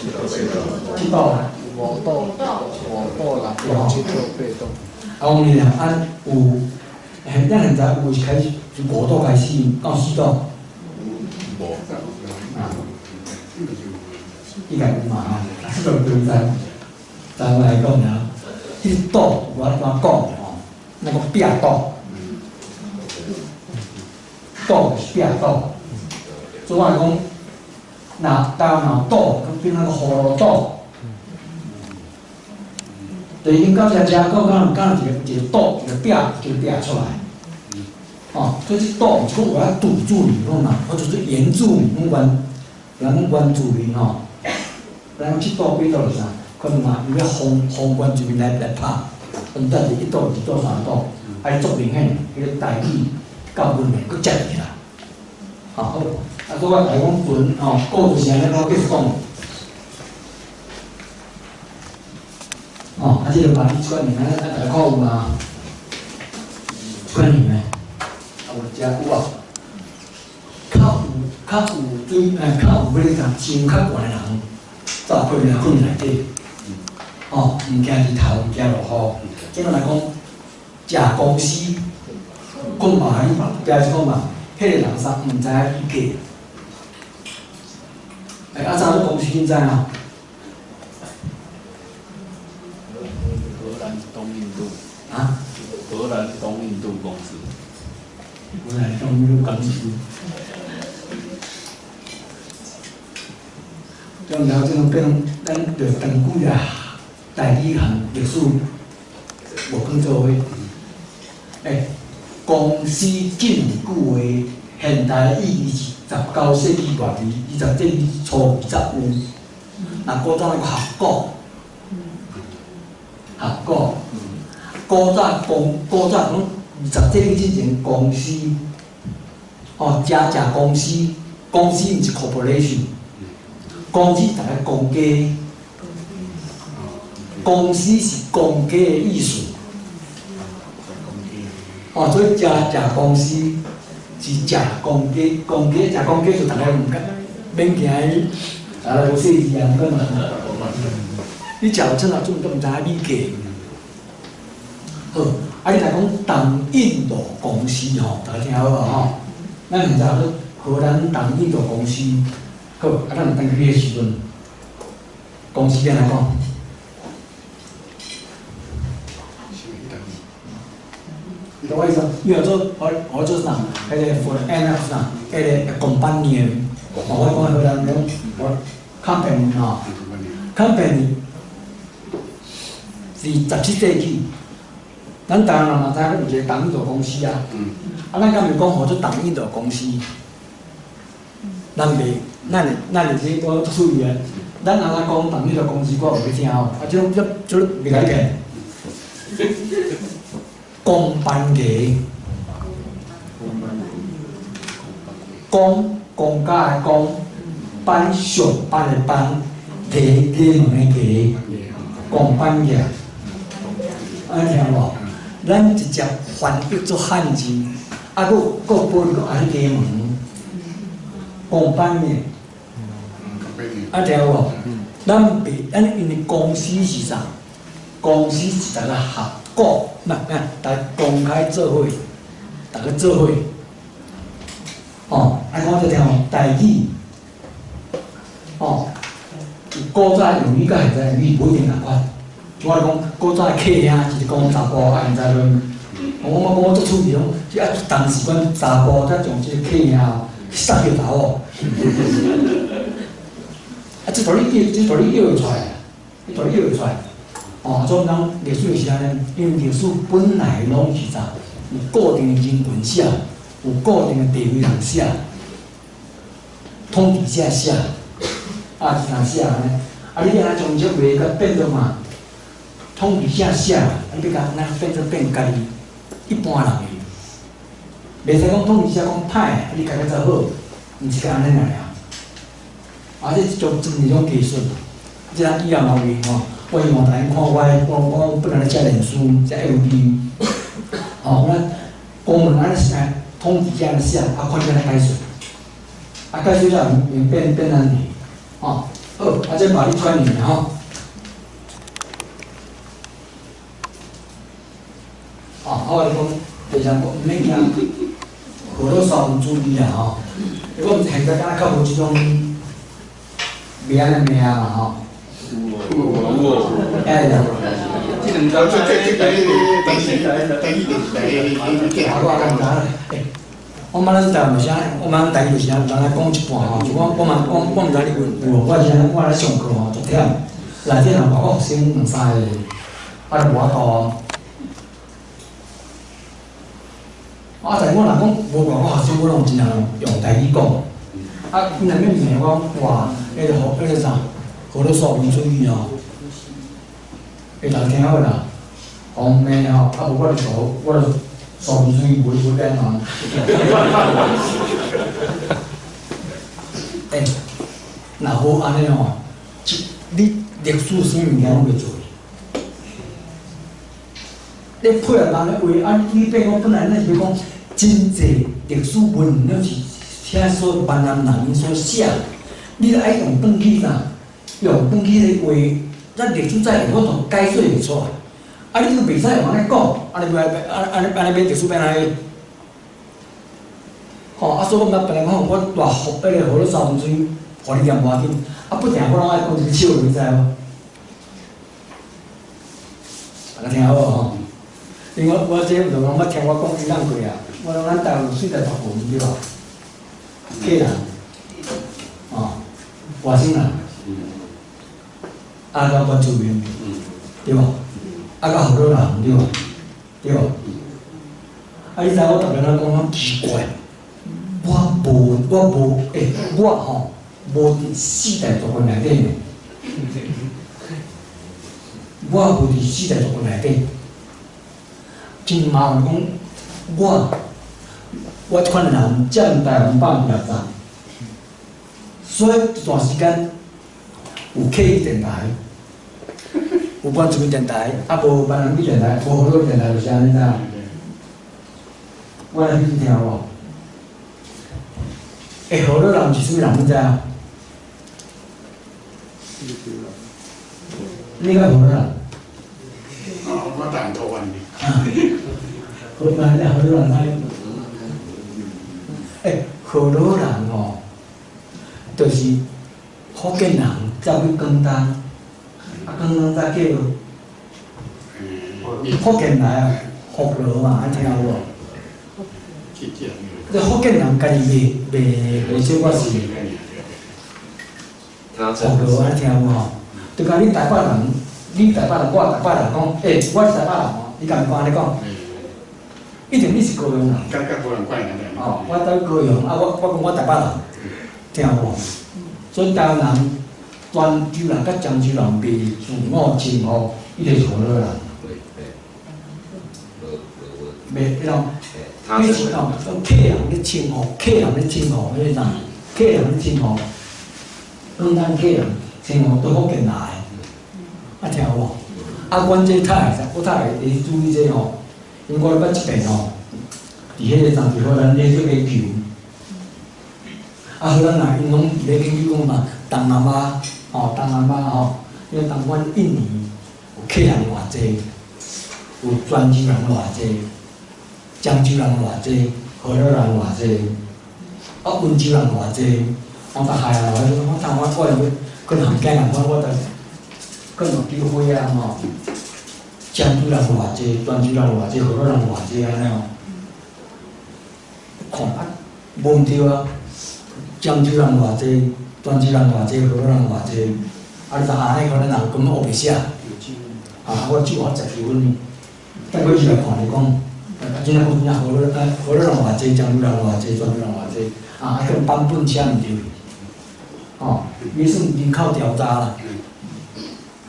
堵，五堵五堵六堵七堵八堵。啊，我們啊有，咱現在有是開始從五堵開始到四堵。無。啊，應該有嘛吼？這個對咱咱來講啊，彼堵我怎講吼？那個壁堵，堵就是壁堵。所以我來講，若台灣若堵，變那個葫蘆島，就已經到遮遮，到敢敢一個一個島，一個壁，一個壁出來。哦，所以這島毋是講我要堵住你，講嘛，我就是原住民，阮原咱原住民吼，咱七堵八堵就是啥？可能嘛，伊要封封原住民來拍，毋得是一堵、二堵、三堵，啊，伊足明顯，彼個台語到阮的閣接入啦。好，好，啊，所以我來講船吼，故事是按呢，我繼續講。哦，啊，這個嘛，這款爾，咱大家看有嗎？這款爾的，啊，有遮有啊。較有水，較有欲啥，傷較懸的人，走困來困內底。哦，毋驚日頭，毋驚落雨。怎樣來講，食公司，講嘛，你定是講嘛，彼個人啥毋知影伊價。啊，早做公司恁知影？荷蘭東印度。啊？荷蘭東印度公司。荷蘭東印度公司。將來這種變成咱就長久啊，台語行歷史無放做伙。公司這兩句話，現代意義是19世紀末二20世紀初二十有。若古早那個合股，合股，古早公古早講20世紀之前公司，哦，食食公司，公司毋是 corporation。公司逐个公家，公司是公家的意思。哦，所以食食公司是食公家，公家食公家就逐个毋敢免惊伊，啊，无细字啊，毋过嘛，你食有真啊，准都毋知影米价。好，啊，你若讲东印度公司吼，大家聽好無吼？咱毋知影荷蘭東印度公司。好，啊，咱轉去彼个時陣，公司按怎講？懂我意思？伊叫做我做啥？彼个 for N 啥？彼个 company，我講荷蘭講，我 company 吼，company 是17世紀，咱台灣人嘛知影有一個東印度公司啊。啊，咱敢袂講號做東印度公司？咱袂。咱是我足趣味啊！咱若講東印度公司，我有欲聽哦。啊，這種這種袂共你騙。公班家，公公家的公，班上班的班，家家門的家，公班家。安聽無？咱直接翻譯做漢字，啊，閣閣分閣按家門，公班的。啊，聽有無？咱袂，咱因為公司是啥？公司是逐个合股，唔唔，逐个公開做伙，逐个做伙。哦，啊，我就聽台語，哦，古早用語佮現在用語無一定仝款。我咧講，古早的客兄是講查埔，啊，現在論，我講我足趣味講，這啊當時阮查埔才將這個客兄去殺掉查某。啊，這道理叫，這道理叫會出來，這道理叫會出來。哦，所以講歷史是按呢，因為歷史本來攏是啥，有固定的人群寫，有固定的地位人寫，統治者寫，啊是啥寫安呢？啊，你若將這話佮變做嘛，統治者寫，啊你欲共咱變做變家己一般人的，袂使講統治者講歹，啊你家己才好，毋是按呢爾爾。啊，這種真是種技術，這咱以後嘛有用吼。我希望大家看我，我本来咧写脸书，写 FB，吼，咱公文按呢写，统治者按呢写，啊，看你按呢解说，啊，解说了变变按呢，吼，好，啊，这把你传语吼。啊，我咧讲，非常毋免惊，河洛沙文主义啦吼。我毋现在敢若较无这种袂按呢骂嘛吼。有哦，哎呀，这两张这这这台台语电视台的，啊，我感觉，欸，我嘛咱台湾就是按呢，我嘛咱台语就是按呢，人来讲一半吼，就我我嘛我我毋知你有有无，我是按呢，我来上课吼足忝，内底若外国学生两三个，啊，就无法度。啊，但我若讲无外国学生，我拢尽量用台语讲。啊，伊若欲骂我，哇，彼个河彼个啥，河洛沙文主义吼，会当听好啦，互骂吼，啊无我就做，我就沙文主义袂变啊。欸，若无按呢吼，你历史啥物件拢袂做。你配合人的话，啊，你变讲本来咱是欲讲真济历史文献是遐所闽南人所写，你著爱用转去啥？用转去个话，咱历史才会法度解说会出来。啊，你都袂使用按呢讲，按呢欲按按按呢欲历史欲按呢？吼，啊，所以我毋捌别人讲，我大河彼个河洛沙文主义，予你念无要紧，啊，不定我拢爱讲一个笑话，你知无？大家听好吼。因为我这有拢捌听我讲几讲过啊，我讲咱台湾有四大族群对无？客人，哦，外省人，啊，佮原住民，对无？啊，佮河洛人，对无？对无？啊，你知我逐日咧讲讲奇怪，我无，我无，欸，我吼无伫四大族群内底呢，我无伫四大族群内底。真麻烦，讲我，我这款人占台湾60%，所以一段时间有客语电台，有原住民电台，啊无闽南语电台，无河洛电台，就是按呢，知影？我来去听无？欸，河洛人是啥物人？你知影？你敢河洛人？哦，我台湾的。河南的河洛人，欸，河洛人吼，就是福建人走去广东，啊，广东才叫福建来啊，福罗嘛，按听有无？这福建人家己袂袂袂说我是福罗，按听有无？就共你台北人，你台北人，我台北人讲，欸，我是台北人哦，你敢毋敢按呢讲？一定你是高雄人。佮高雄关系。哦，我伫高雄，啊，我讲我台北人，听有无？所以台湾人、泉州人佮漳州人袂自我称呼，伊就是河洛人。对对。袂，彼种，彼是哦，客人咧称呼，客人咧称呼，彼个啥？客人咧称呼，广东客人称呼佇福建来的，啊，听有无？啊，阮这太会使，我太会注意这吼。因为我捌一遍吼，伫彼个站伫荷兰咧做研究，啊，荷兰人𪜶拢伫咧研究讲嘛，东南亚吼，东南亚吼，因为当阮印尼有客人偌济，有泉州人偌济，漳州人偌济，河洛人偌济，啊，温州人偌济，我逐下啊，我当我我会跟含囝人讲，我就跟有机会啊吼。漳州人偌济，泉州人偌济，河洛人偌济按呢吼，看啊，无毋对啊。漳州人偌济，泉州人偌济，河洛人偌济，啊！你知按呢可能人根本学袂写。啊，我只我十几分，等过去来看就讲，啊，真正讲真正河洛啊，河洛人偌济，漳州人偌济，泉州人偌济，啊，啊，版本写毋对，吼，伊算人口调查啦。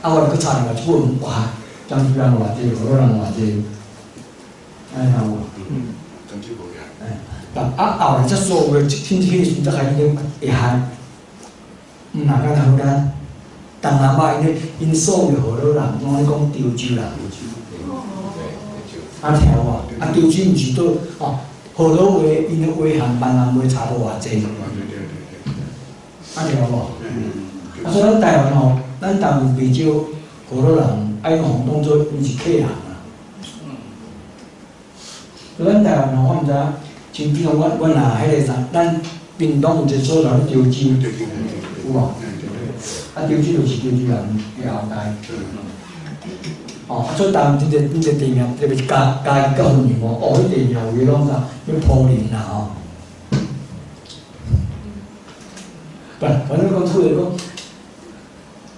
啊，我就阁查另外一本，哇！漳州人偌济，河洛人偌济，按呢听有无？嗯，漳州无呀。哎，但啊后来才所有的，甚至彼个时阵才开始咧会害，毋若干荷兰，东南亞𪜶𪜶所謂河洛人，攏咧講潮州人。啊，聽有無？啊，潮州毋是倒哦，河洛話𪜶的話和閩南話差無偌濟。啊，聽有無？啊，所以咱台灣吼，咱台灣袂少河洛人，愛互當做𪜶是客人啊。咱台灣吼，我毋知影，像比如阮阮若彼个啥，咱屏東有一个所在咧潮州，有無？啊，潮州就是潮州人的後代。哦，啊，所以台灣真濟真濟地名，特別是嘉嘉義佮雲林哦，哦，彼地名有的攏啥，叫埔林啦吼。不，反正講出來講，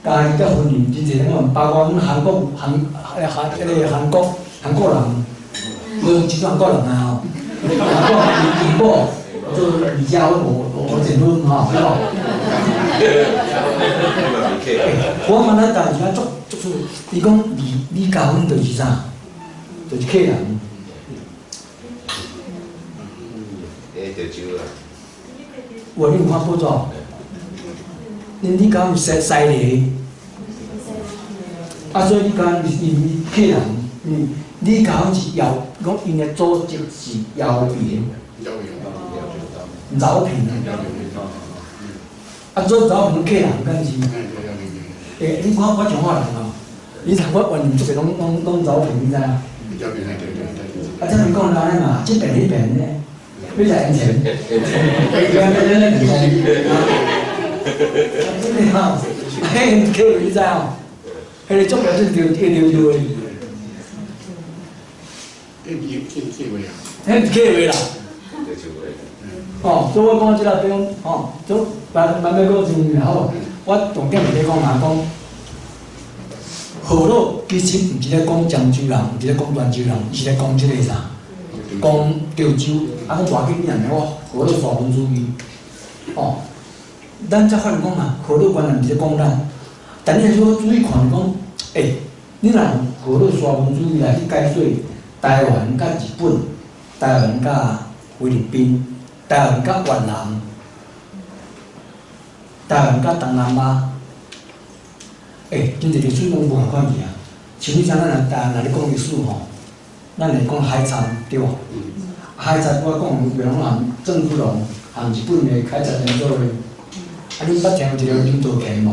嘉義佮雲林真濟人講，包括阮韓國韓韓彼個韓國韓國人。無用真韓國人啊吼，韓國人因某做李佳芬，我結婚吼，對無？我問咱台灣是足足出，伊講李李嘉芬就是啥？就是客人。欸，潮州啊。有你有看報紙？恁李嘉芬是西西啊，所以李嘉芬是𪜶客人，嗯。李嘉芬是姚，講𪜶的祖籍是饒平，饒平啊，做饒平客人敢是？欸，你看我彰化人哦，你看我原住民攏攏攏饒平，你知影？啊，這樣講安尼嘛，這邊彼邊呢，你來用錢，你來用錢，真的吼，彼客你知吼？彼个足標準對對對對。彼毋是客話啦。哦，所以我講這個比如吼，都慢慢慢講真好。我重點是咧講嘛，講河洛其實毋是咧講漳州人，毋是咧講泉州人，是咧講這個啥？講潮州。啊，講無要緊，你若聽我河洛沙文主義。哦，咱才發現講嘛，河洛原來毋是咧講咱，但你若說注意看講，欸，你若用河洛沙文主義來去解說台灣佮日本、台灣佮菲律賓、台灣佮越南、台灣佮東南亞，欸，真濟歷史攏無仝款去啊！像你知影咱若台灣若咧講歷史吼，咱會講海參對無？海賊我講袂攏含鄭芝龍含日本的海賊連做伙。啊，恁捌聽過一個林道乾無？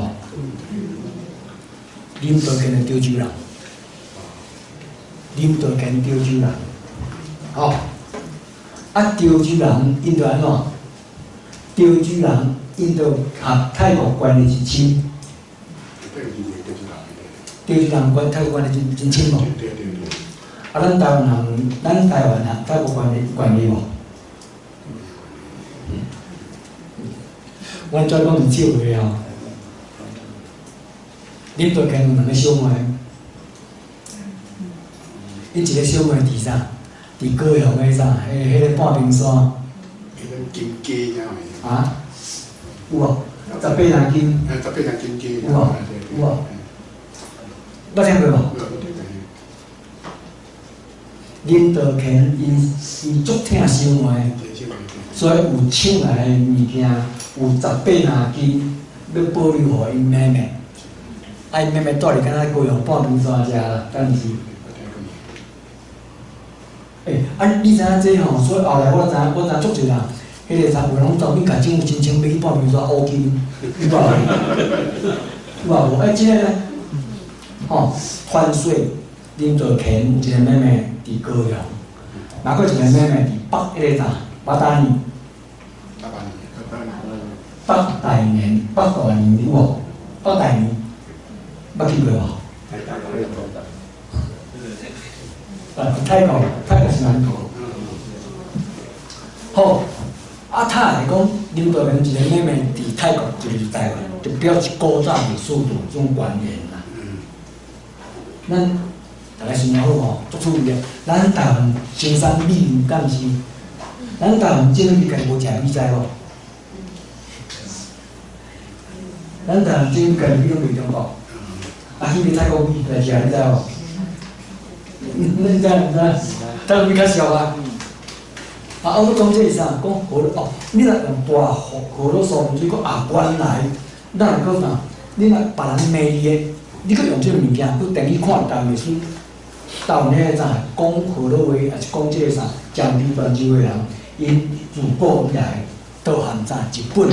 林道乾的潮州人。林道乾潮州人，吼，啊潮州人𪜶就按怎？潮州人𪜶就合泰國關係真親。潮州人關泰國關係真真親無？啊，咱台灣人，咱台灣人泰國關係關係無？阮再講是笑話吼。林道乾有兩個小妹。伊一個小妹佇啥？佇高雄的啥？彼彼個半屏山。金雞啊？有無？十八人金。十八人金雞。有無？有無？捌聽過無？林道乾𪜶伊足疼小妹，所以有搶來的物件有十八拿金，欲保留予𪜶妹妹。啊，𪜶妹妹住佇敢若高雄半屏山遮啦，敢毋是？欸，啊，你知影這吼？所以後來我知影，我知影足濟人，彼個啥有人走去共政府申請欲去半屏山烏金，有無？有無？欸，這個呢？吼，傳說林道乾有一個妹妹佇高雄，嘛閣一個妹妹佇北彼個啥八大年。北大年，北大年有無？北大年，捌去過無？啊，泰國，泰國是南國。好，啊，他來講，林道乾一個妹妹佇泰國，一個佇台灣，就表示古早歷史就有這種關聯啦。咱大家想好無？足趣味的。咱台灣生產米敢毋是？咱台灣種米家己無食米知無？咱台灣種米家己米攏賣中國，啊去買泰國米來食，你知無？你知毋知？泰國米較俗啊！啊，我講這是啥？講河洛哦，你若用大河河洛沙文主義講啊，原來咱若閣啥？你若別人罵伊的，你閣用這个物件去等於看台灣歷史，台灣彼個啥講河洛話，抑是講這个啥漳州泉州的人，𪜶自古以來都和啥日本、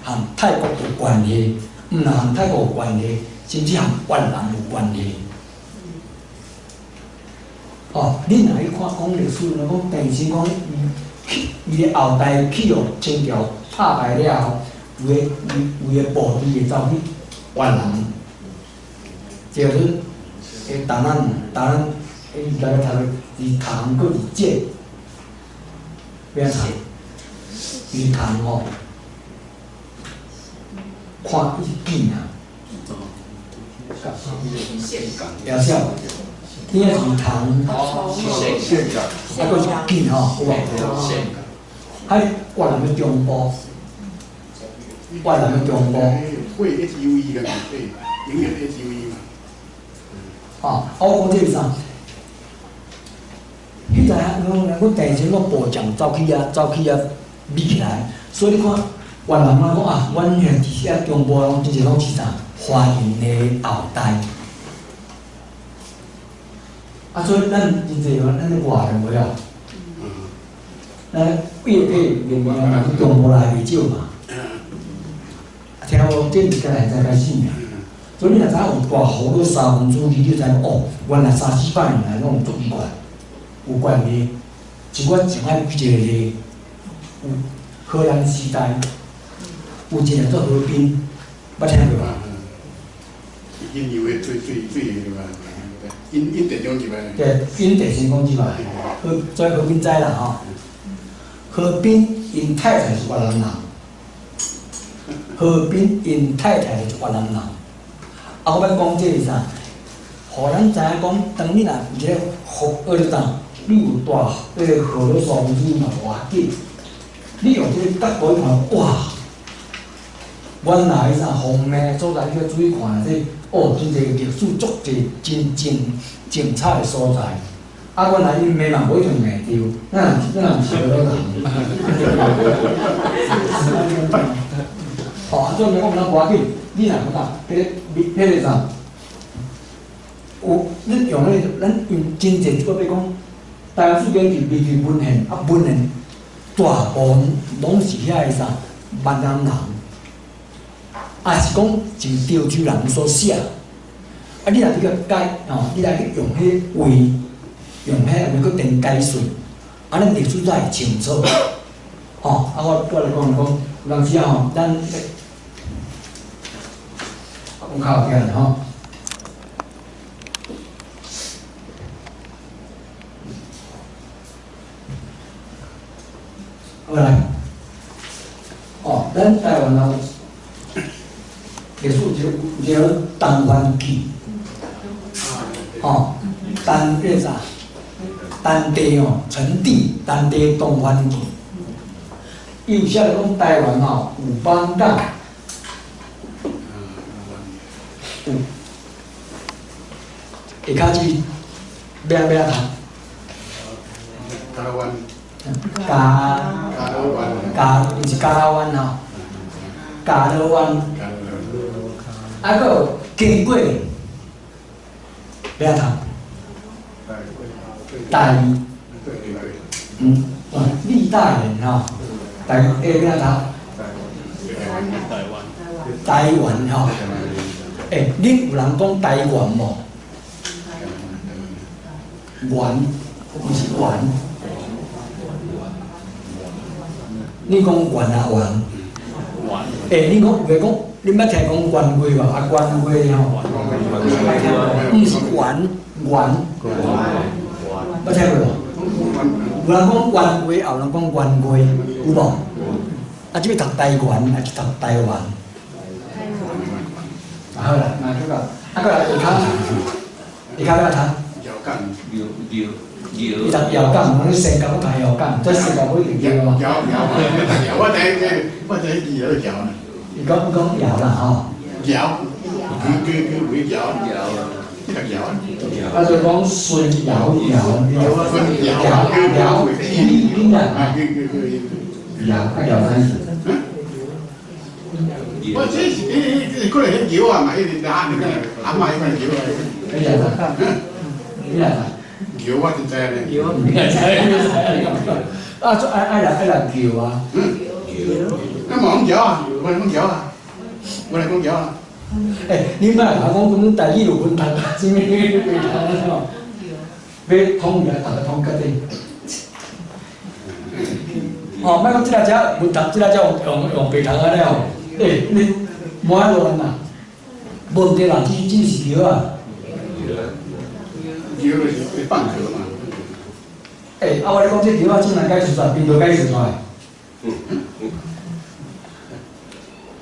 和泰國有關係，毋但和泰國有關係，甚至和越南有關係。哦，你若去看講歷史，若講鄭成功伊去伊的後代去予清朝拍敗了後，有的有的部隊會走去越南，這個是台南台南，伊來讀是唐閣是浙，欲按怎讀？是唐吼，看伊是啊，也是。你若是唐，啊，閣是晋吼，有無？喺越南的中部，越南的中部。會 H U E 嘅，對，永遠 H U E 嘛。啊，我講這是啥？彼陣阮阮鄭成功部將走去遐，走去遐比起來，所以你看越南人講啊，阮遐佇遐中部攏真濟攏是啥？華人的後代。啊，所以咱真濟咱咧外人無了，咱越北越南去中部來袂少嘛。聽無？這是才才開始爾。所以你若知影有大河洛沙文主義，你就知影哦，原來三四百年來攏有足奇怪，有關係。像我上愛舉一個例，有荷蘭時代有一個做河濱，捌聽過無？引用的最最最對吧？引引鄭成功入來。對，引鄭成功入來，何所以何冰知啦吼。何冰𪜶太太是越南人，何冰𪜶太太是越南人。啊，我欲講這是啥？予咱知影講，當你若有一個河，咧啥？你有大彼個河洛雙子嘛無要緊，你用這個角度去看，哇！原來啥方面所在，你要注意看這哦，真濟歷史足濟真精精彩的所在。啊，原來𪜶罵嘛無一定罵著，咱咱毋是河洛人。哦，啊，所以講咱無要緊，你若講啥，彼個啥？有，你用彼個，咱用真濟，我欲講，台灣史研究未去文獻，啊文獻大部分攏是遐个啥閩南人，抑是講是潮州人所寫。啊，你若去共改吼，你若去用彼話，用彼個去填解說，按呢歷史才會清楚。吼，啊，我我來講講，有當時啊吼，咱講較後壁啦吼。好來，哦，咱台灣人歷史有一個陳蕃記，哦，陳彼個啥？陳地哦，陳地，陳地東番記，伊有寫著講台灣吼有艋舺，有，下跤是欲按欲按讀？加灣。加加，毋是加拉灣吼，加羅灣，啊，閣有經過，欲按讀？台，立大人吼，台欲按讀？台灣吼，欸，恁有人講台灣無？灣，毋是灣。你講原啊原？欸，你講有的講，恁捌聽講原話無？啊，原話吼，毋是原原，捌聽過無？有人講原話，也有人講原話，有無？啊，這欲讀台灣，抑是讀台灣？啊好啦，那這個，啊，閣來下跤，下跤欲按讀？伊讀搖槓，阮新加坡讀搖槓，這新加坡一定對無？搖搖搖，我知影，我知影伊咧搖啦。伊講伊講搖啦吼。搖，佢佢佢會搖搖，伊讀搖。啊，就講孫搖搖孫搖搖，你你啊？搖啊搖啥意思？我這是這可能迄桥啊嘛，迄个拉那个阿嬷迄款桥啊。你来啥？你来啥？桥我真知咧。桥，你来知？啊，做爱爱来爱来桥啊。那嘛讲桥啊，我来讲桥啊，我来讲桥啊。欸，你莫来讲阮台语有分读，啥物袂读吼？要统一来读个统决定。哦，莫讲这个只文读，这个只用白读安尼哦。欸，你无爱乱啦，无毋对啦，这这是桥啊。桥就是会放桥嘛。欸，啊，我咧讲这桥啊，真难解释出来，边度解释出来？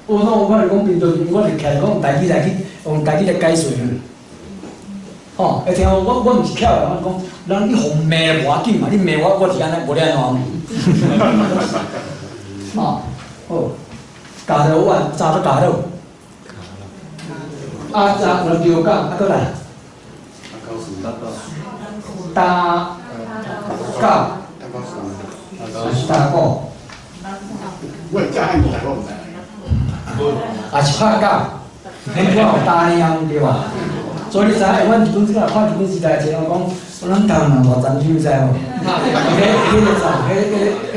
我讲我咧讲边度，我就徛讲台语来去用台语来解释。吼，会听我我毋是巧的，我讲，人你互骂无要紧嘛，你骂我，我是按呢无咧按怎。吼，好，加落碗，炸做加落。啊，炸两条港，啊，阁来。打狗，还是打狗？我会食汉语，我毋知。也是拍狗，你看有打鸟对吧？所以你知影，阮日本这个看日本时代，一人讲，咱台湾人偌残忍，知无？迄个啥，迄个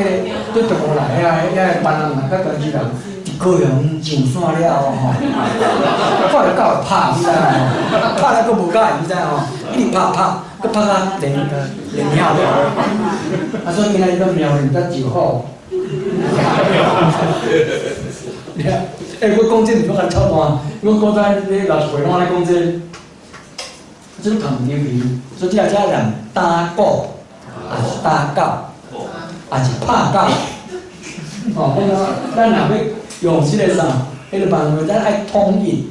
对中国来，遐个班人嘛，较原始人，伫高雄上山了后吼，看著狗会拍，你知无？啊，拍了阁无佮意，你知无？一直拍拍，阁拍甲连连鸟了。啊，所以今仔日拢苗林才就好。欸，我讲这毋是讲臭烂，我古早咧60岁拢按呢讲这个。这个读毋对去，所以这个只人打鼓，也是打狗，也是拍狗。哦，咱若欲用这个啥，彼个办法，咱爱统一。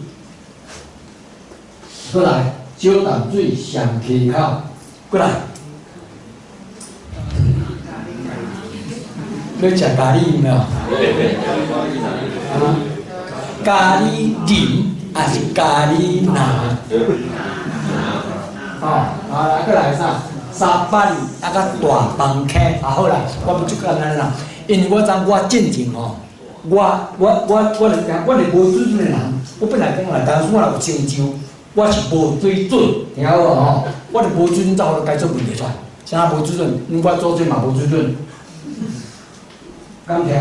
过来，少淡水上溪口，过来。欲食咖喱毋没有？啊，咖喱林还是咖喱拿？哦，啊，来，阁来啥？沙巴里啊，佮大崩坑，啊好啦，我欲足简单啦，因为我知我进前吼，我就是讲，我是无水准的人，我本来讲啦，当初我若有成就，我是无水准，听好无吼？我是无水准，才予解出问题出来。啥无水准？因为我祖先嘛无水准，敢听？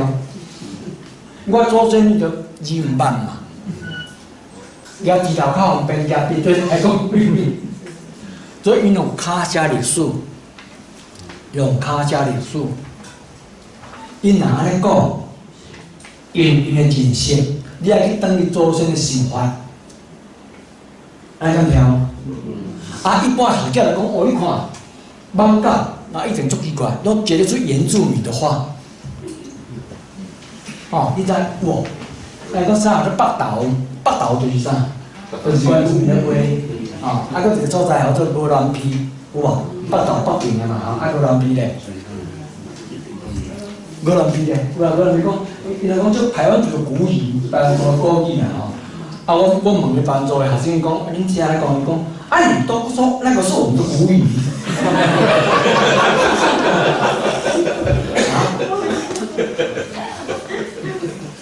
我祖先就字毋捌嘛，举指头较方便，举笔做来讲。所以，𪜶用卡车历史，用卡车历史，𪜶若按呢讲，𪜶𪜶的认识，你爱去转去祖先的生活，按呢敢听？啊，一般学者来讲，哦，你看，艋舺，那一定足奇怪，拢觉得出原住民的话。哦，你知无？来讲啥？叫北投，北投就是啥？就是原住民的话。哦，啊，阁一个所在号做鹅銮鼻，有无？北投北边的嘛，吼，啊，鹅銮鼻咧，鹅銮鼻咧，有啊，鹅銮鼻讲，伊若讲这台湾一个古语，台湾族的古语啦吼。啊，我问彼班族的学生讲，啊，恁是按呢讲？伊讲，啊，你都说那个是我们的古语。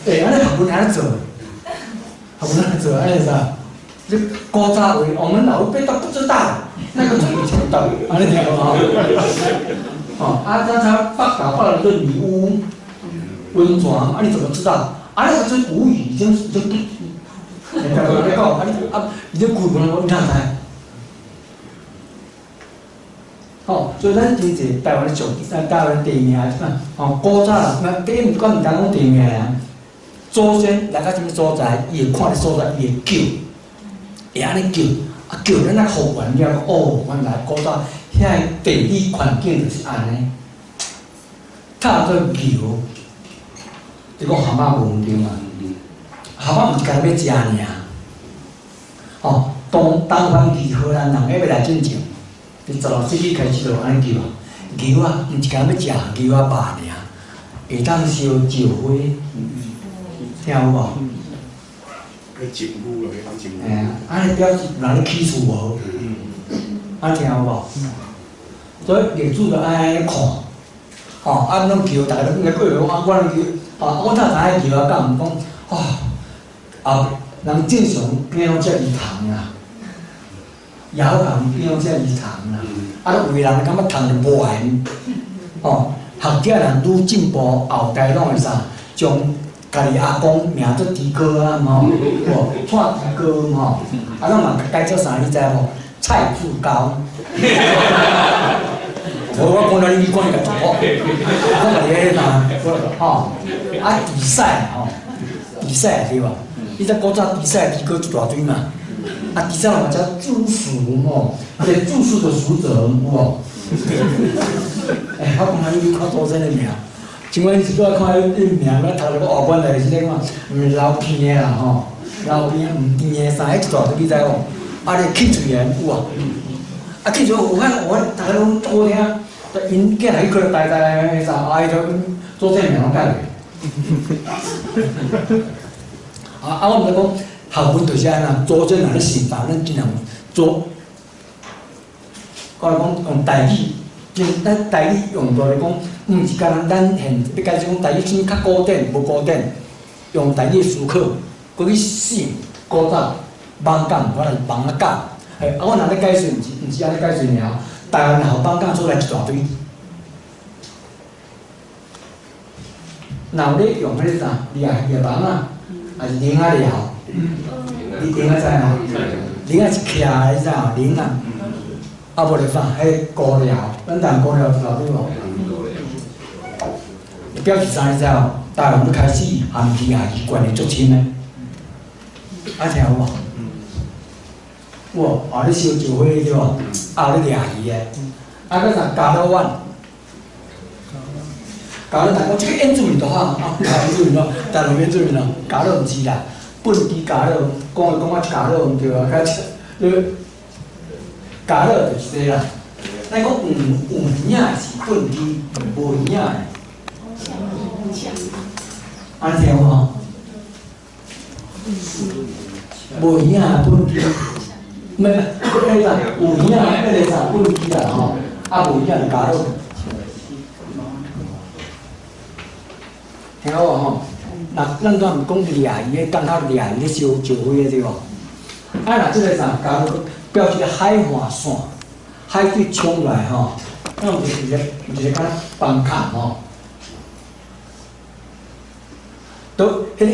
欸，按呢学问按呢做，学问按呢做，按呢啥？这古早话，我们老一辈都不知道，那个最以前的，按呢听无吼？哦，啊，咱咱北投北投做女巫温泉，啊，你怎么知道？啊，那个这古语已经不，你讲，啊你啊，已经古文了，你哪知？吼，所以咱真济台湾的俗，台湾地名，吼，古早啦，那第一毋管毋单讲地名啊，祖先来到啥物所在，伊会看咧所在，伊会叫。会按呢叫，啊叫咱来复原了，哦，原来古早遐个地理环境就是按呢。塔做牛，就讲蛤蟆无毋对嘛，蛤蟆毋是干焦欲食尔。哦，当东番去荷兰人还欲来进前，伫16世纪开始就按呢叫啊，牛啊，毋是干焦欲食牛仔肉尔，会当烧石花，听有无？咧政府落去讲政府。嘿啊，按呢表示人咧起厝无？啊，听有无？所以历史就爱按呢看，吼，啊，拢叫，逐个拢应该过讲啊，我拢叫，啊，我哪知影叫啊，敢毋讲，啊，啊，人正常囝拢食鱼虫啦，也好人囝拢食鱼虫啦，啊，你为人感觉虫就无爱，吼，学者人愈进步，后代拢会啥？将家己阿公名做猪哥啊，吼，无蔡猪哥吼，啊，咱嘛改做啥？你知无？蔡志高。我讲了，你讲你家做，我家己迄个啥，吼，啊，比赛吼，比赛对无？你知古早比赛猪哥一大堆嘛？啊，比赛嘛叫猪鼠吼，对，猪鼠的鼠者有无？哎，我讲你看祖先的名，像阮是拄仔看彼名，我头一个学阮来是咧看，毋是老片的啦吼，老片毋甜的啥，彼一大堆你知无？啊，咧气嘴的有啊，啊气嘴有法有法，逐个拢足好听，𪜶囝来去看呆呆啥，啊伊就祖先名拢改落。啊啊！我毋知讲学问就是按怎，祖先若咧信法，咱尽量做。我来讲用台语，真咱台语用落来讲，毋是干焦咱现欲解释讲台语啥物较古典，无古典，用台语思考，阁去想古早艋舺，我来艋仔港。哎，啊，我若咧解释，毋是按呢解释尔，台湾后艋舺出来一大堆。若有咧用彼个啥，掠掠网仔，还是铃仔寮？你铃仔知无？铃仔是徛的，你知无？铃仔，啊无就啥？彼高寮，咱台湾高寮知道对无？表示啥？你知无？台湾开始含鱼也是关系足深的，啊听有无？有无？啊咧烧石灰对无？啊咧掠鱼的，啊阁啥？加罗湾。加乐，讲这个原住民就好，啊，原住民咯，台湾原住民咯，加乐毋是啦，畚箕加乐，讲讲啊加乐毋对啊，较你加乐就是这啦。咱讲有有影是畚箕，无影的。按呢听有无？无影畚箕，毋是，迄个有影彼个啥畚箕啦吼，啊无影就加乐。听好无吼？若咱拄仔毋讲掠鱼，迄港口掠鱼咧烧石灰的对无？啊，若这个啥，加入表示海岸线，海水冲来吼，咱有一个敢若崩坎吼。都彼个，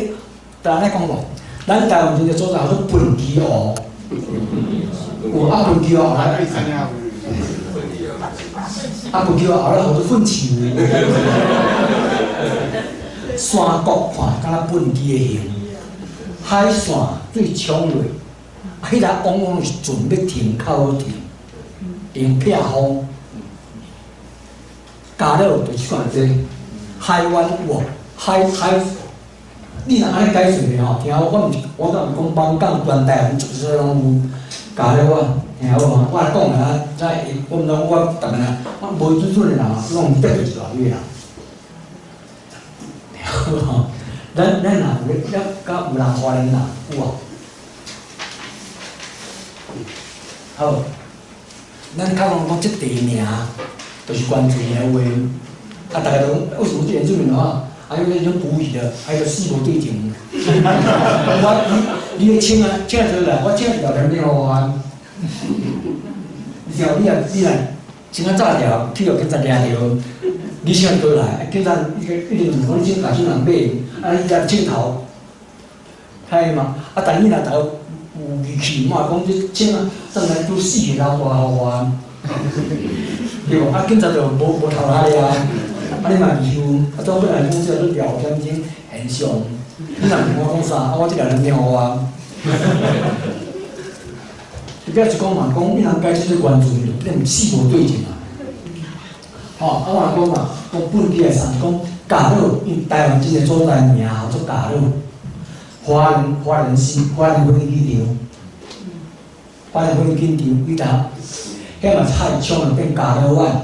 但按呢讲无？咱台湾真济所在叫做畚箕湖，有啊畚箕湖后来，啊畚箕湖后来号做粪池。山谷看敢若畚箕的形，海线水冲落，啊，彼个往往是船欲停较好停，用避风。加了就是看这海湾有无？海海，你若按呢解释吼，听好，我毋是，我敢毋讲艋舺全台湾足少拢有加了我，听好无？我来讲啊，才我毋知我逐个人，我无水准的人拢得罪一大堆人。吼，咱若有咧，敢有人华人啦，有无？好，咱较讲讲这地名，就是原住民的话，啊，逐家都讲为什么是原住民的话？啊，因为迄种古语的，还有四无对情。我你你请啊，请出来，我请一条点点予我。你像你若请较早条，去予警察掠著。你先过来，警察伊个一定问讲你请假啥人买，啊你才镜头，睇嘛？啊，但你若头有义气，嘛讲你请啊，转来拄死个老大予我，对无？啊，警察就无头路啊，啊你嘛义务，啊总本来讲这做聊天种现象，你若问我讲啥，啊我这条人听我。你表示讲嘛，讲你若解释这原住民，你毋死无对证啊。吼，啊我讲嘛，讲畚箕的啥，讲加乐，因为台湾真济所在名号做加乐，华人新华人婚礼场，华人婚礼场，你知影？遐嘛是海冲啊变加乐湾，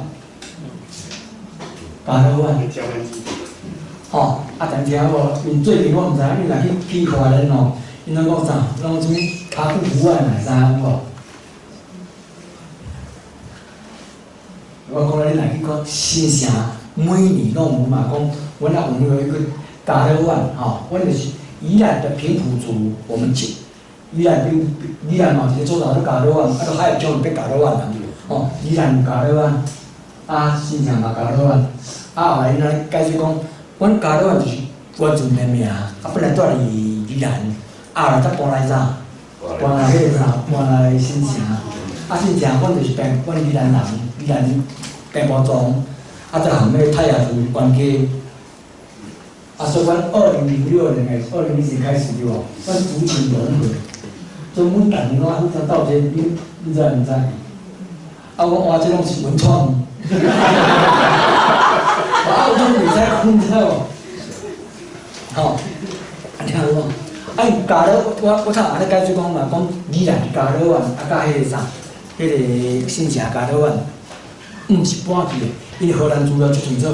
加乐湾。吼，啊，但听无？𪜶最近我毋知影，𪜶若去华人吼，𪜶拢讲啥？拢讲啥物卡布湖湾啊啥有无？我讲你若去看新城，每年拢有嘛讲，阮也有那个加乐湾吼，阮就是宜蘭的平埔族，我們宜蘭宜蘭嘛，一個所在咧加羅灣，啊，都海峽將變加羅灣啦。哦，宜蘭有加羅灣，啊，新城嘛加羅灣，啊，後來𪜶咧解釋講，阮加羅灣就是原住民的名，啊，本來住佇宜蘭，啊，後來才搬來啥？搬來彼個啥？搬來新城，啊，新城阮就是平，阮宜蘭人，宜蘭平埔族，啊，再含彼泰雅族關係。啊，所以阮2006年開始，2010開始對無？阮族群融合，所以阮逐年攏互相鬥這，你知毋知？啊，我哇，這攏是文創。啊，我攏袂使講，你知無？吼，聽有無？啊，因加羅，我頭按呢解釋講嘛，講宜蘭加羅灣，啊，佮彼個啥，彼個新城加羅灣，毋是搬去的，因為荷蘭資料足清楚，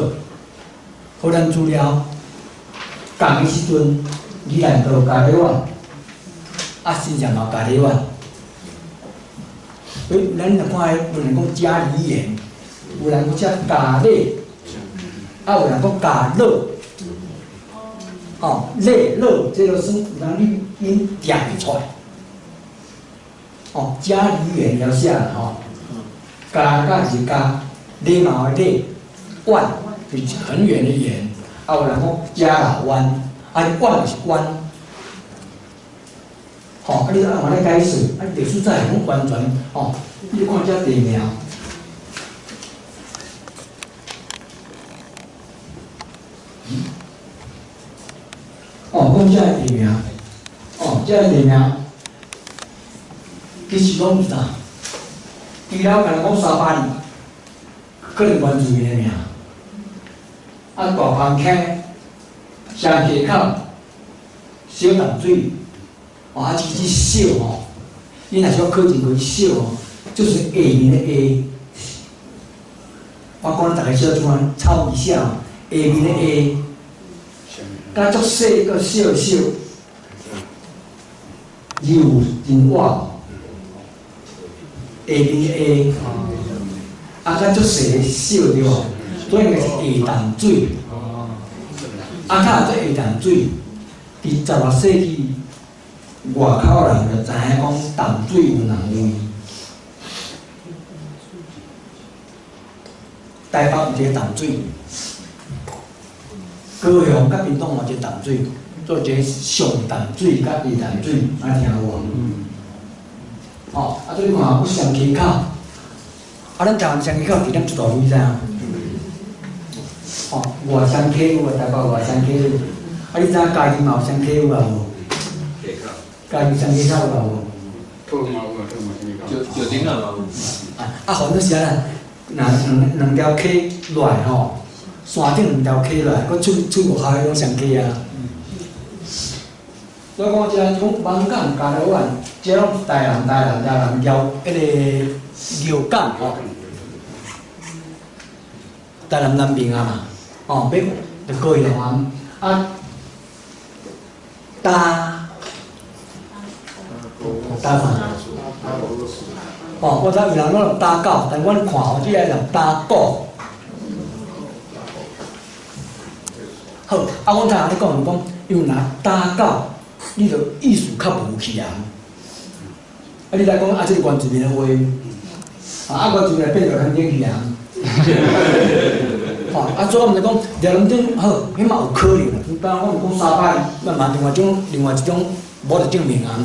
荷蘭資料。仝个時陣，宜蘭就加羅灣，啊，新城嘛加羅灣。所以咱若看，有人講嘉里園，有人講寫嘉里，啊，有人講嘉樂。哦，禮樂，這個是人你音疊出來。哦，嘉里園了寫啦吼，嘉甲是嘉，禮貌的禮，遠就是很遠的遠。啊，有人講嘉老灣，啊，灣就是灣，吼，啊，你按按呢解釋，啊，歷史才會講完全，吼，你看這地名，哦，講這个地名，哦，這个地名，其實攏是啥？除了敢若講沙巴里，可能原住民的名。啊，大鵬坑、雙溪口、小淡水，哦，啊，這支小吼，你若是講考證過小吼，就是下面的下。我講逐个小怎啊抄一下，下面的下，佮足細閣小的小，字有真活，下面的下，啊，佮足細的小對無？所以應該是下淡水，啊，較這下淡水，佇16世紀外口人就知影講淡水有兩位，台北有一個淡水，高雄佮屏東嘛有一個淡水，做一個上淡水佮下淡水，敢聽有無？哦，啊，所以你看有雙溪口，啊，咱台灣雙溪口佇咱出大位知影？哦，外雙溪有啊，台北外雙溪有，啊，你知影嘉義嘛有雙溪有啊無？嘉義雙溪口有啊無？桃嘛有啊，桃嘛双溪口。石石顶啊嘛有。啊，反正是安怎，若兩條溪落來吼，山頂兩條溪落來，閣出外口彼種雙溪啊。所以講這講艋舺加羅灣，這攏是台南、台南、台南寮彼個寮港吼，台南南邊啊嘛。哦，欲就高雄啊，啊，搭搭啥？哦，我知有人講搭狗，但阮看吼，這個人搭狗。好，啊，阮頭先咧講講，因為若搭狗，你就意思較無去啊。啊，你來講啊，這個原住民的話，啊，原住民變做肯定去啊。哦，啊，所以我們就講，廖林顶好，彼嘛有可能。當然，我們講沙巴，那嘛另外一種，另外一種無得證明啊。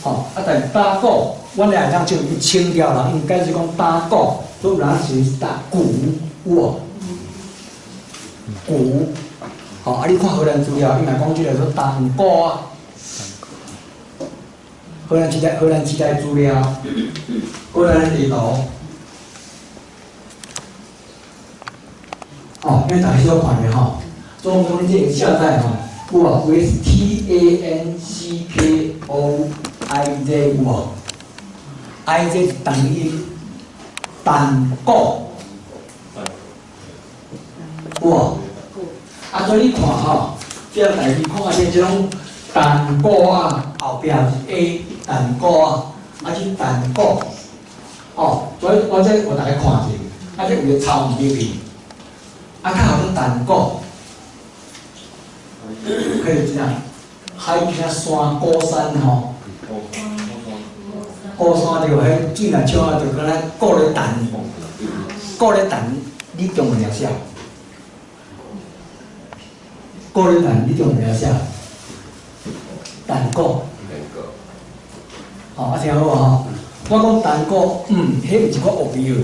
吼，啊，但是打鼓，阮來當證明清朝人應該是講打鼓，所以有人是打鼓，有無？鼓，吼，啊，你看荷蘭資料，伊嘛講這個說銅鼓啊。荷蘭時代，荷蘭時代資料，荷蘭地圖。哦，因為大家小看者吼，總共你這個下載吼，有無？有 S T A N C K O I Z 有無？I Z 是等於單鼓，有無？啊，所以你看吼，這個代誌看下這種單鼓啊，後壁是 A 單鼓啊，啊這單鼓，哦，所以我這我大家看者，啊這有個抄毋入去。啊，較好做單鼓，彼个啥？海边山高山吼，高山就彼水若少啊，就敢若顾咧等，顾咧等，你中文写？顾咧等，你中文写？陈果。吼，啊听好吼，我讲陈果，彼毋是我学标的，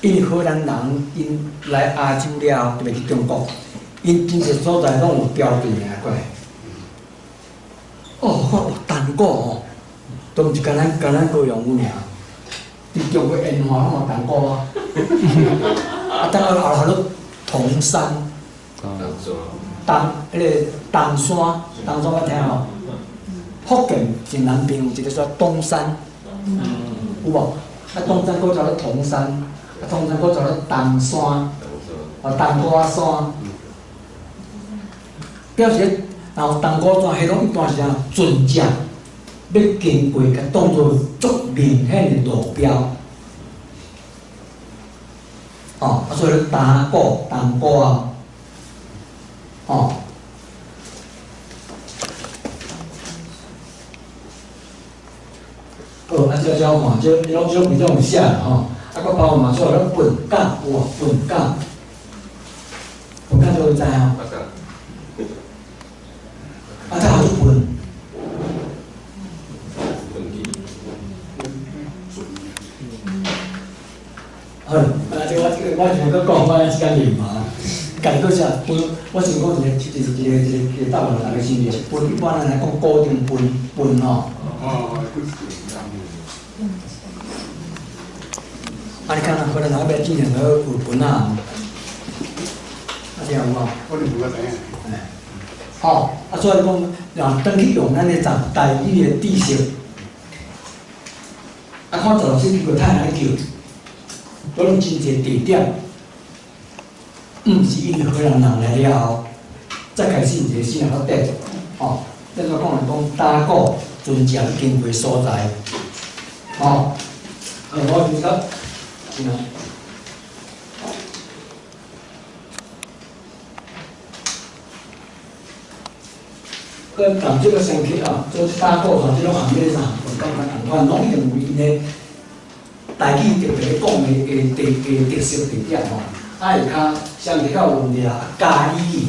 因为荷兰人𪜶来亚洲了后，特别去中国，𪜶真济所在拢有标地名过来。哦，我陈果吼，都毋是干咱干咱高雄有尔，伫中国沿海拢有陈果啊。啊，等下后来做铜山，东彼个东山，东山我听吼。福建正南边有一个叫东山，有无？啊，东山阁叫做铜山，啊，铜山阁叫做东山，啊，东瓜山。表示，然后东瓜山，彼拢一段时间船只欲经过，共当做足明显的路标。哦，啊，所以打鼓、东瓜啊，哦。好，啊，这这看，这拢这拢拢有写啦吼。啊，阁包括嘛，所有咧笨港，哇，笨港，笨港就会知吼。啊，这叫做笨。好，啊，这我这个我想阁讲，我时间未嘛。家己阁写笨，我想讲一个一个一个一个答案，逐家心里是笨。一般咱来讲古定笨笨吼。哦。啊！你看啊，可能那边之前都有本啊，啊，听有无？我哋无知影。哎，好，啊，所以讲，若转去用咱的台语的知识，啊，看十六世纪过太安尼叫，可能真济地点，毋是因为荷兰人来了后，才开始有一个新的发展，吼。咱所讲来讲，打鼓船只经过所在，吼。啊，我就讲。是啊。佮同这个先去啊，做打鼓吼，这种行业啥，共款共款，拢一定有𪜶的台语特别讲的的的的特色特点吼。啊，会较相对较有问题啊，咖喱林，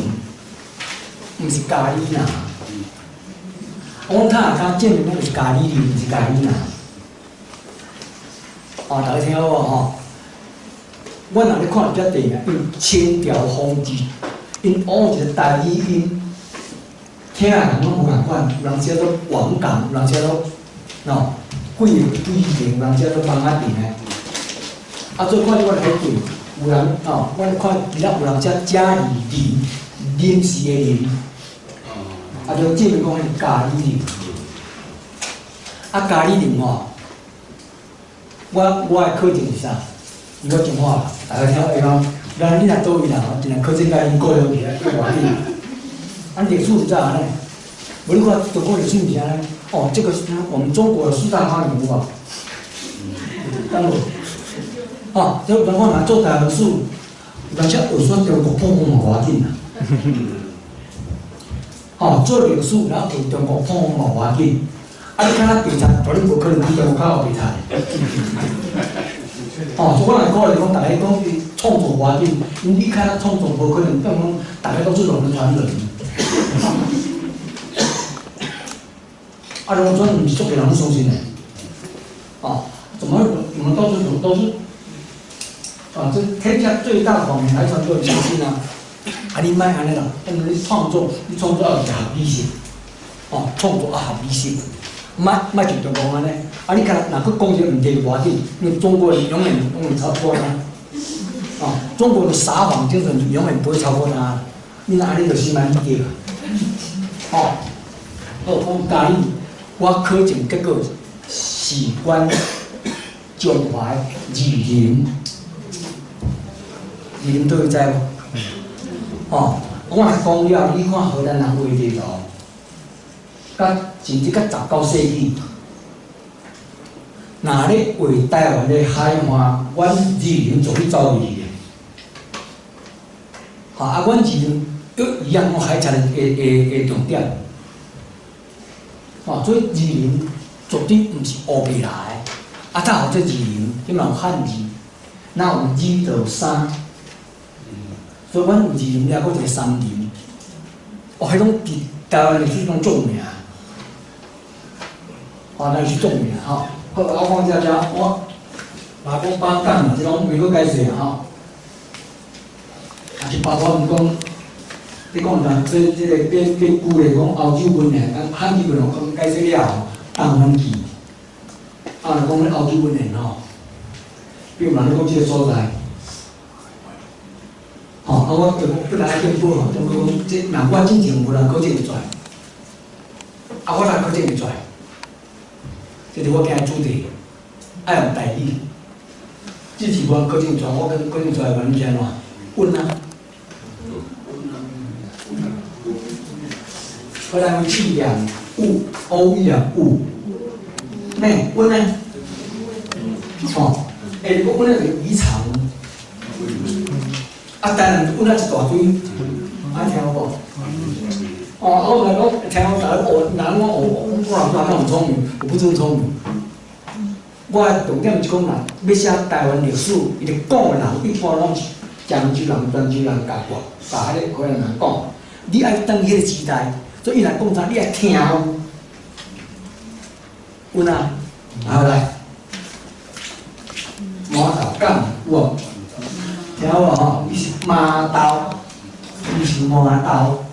毋是咖喱呐。我讲较证明讲是咖喱林，毋是咖喱呐。哦，大家听好无吼？阮若咧看遮地名，因清朝方志，𪜶学一个台语音，听的人拢无仝款，有人写做王港，有人写做喏贵贵城，有人写做房仔埕的。啊，做看这款迄对，有人吼，阮看其他有人写嘉义林，临时的林，啊，就证明讲彼是嘉义林。啊，嘉义林吼。我的考证是啥？伊我彰化，大家听会讲，咱你若佗位人吼，尽量考证共𪜶过量起来，较偌紧。啊，历史毋知按呢？无你看中国历史毋是按呢？哦，这个是我们中国的四大发明有无？当然，哦，这有人看嘛做台湾史，有当时学说中国破风嘛无要紧啦。哦，做历史，然后学中国破风嘛无要紧。啊！你看咱白菜，绝对无可能比中国较学白菜。哦，所以我来鼓励讲，逐家讲伊创作无要紧，因你看咱创作无可能，等讲逐家都是龙的传人。啊，龙传毋是足济人相信的。哦，怎么我们到处都是啊，这天下最大谎言来传都相信啊！啊，你莫按呢啦，因为你创作，你创作要有合理性，哦，创作要合理性。莫莫像中国按呢，啊！你看若阁讲一个毋对，无要紧，因为中国人永远永远超过他，啊，中国的撒谎精神永远不会超过他，你若按呢就心满意足啊。哦，好，讲家己，我考证结果是阮中华的二林，二林佗位知无？哦，我若讲了，你看荷兰人画地图。甲甚至甲19世纪，若咧画台湾的海岸，阮二林就去走去的。吼啊，阮二林又一样讲海峡的重点。哦，所以字林绝对毋是乌白来的，啊，才号做字林，这嘛有汉字，若有二就有三，所以阮有二林了，阁一个三林。哦，彼种伫台湾历史拢著名，哦，那是著名吼。好，我讲遮遮，我嘛讲北港嘛，这拢袂阁解释啊吼。啊，就包括毋讲，你讲若这个变变旧咧，讲欧洲文献，咱汉语文献讲解释了后，档案记。啊，若讲咧欧洲文献吼，比如人咧讲这个所在，吼，啊，我就本来爱进步吼，就讲这若我进前无人考证会出来，啊，我来考证会出来，这是我今日主题，爱用台语。之前无人考证会出来，我跟考证出来原因是按怎？问啊。荷兰话试验有，欧语也有，呢，阮呢？吼，欸，我阮那个遗产，啊，当然阮那一大堆，啊，听有无？哦，我来讲，听我大家学，人我学，我人我很聪明，我不真聪明。我的重点是讲啦，欲写台湾历史，伊咧讲的人一般拢是漳州人、泉州人、甲我，甲彼个荷兰人讲，你爱等彼个时代。所以伊若讲啥，你爱听有。有啊，好来，麻豆敢有无？听有无吼？伊是麻豆，毋是麻豆。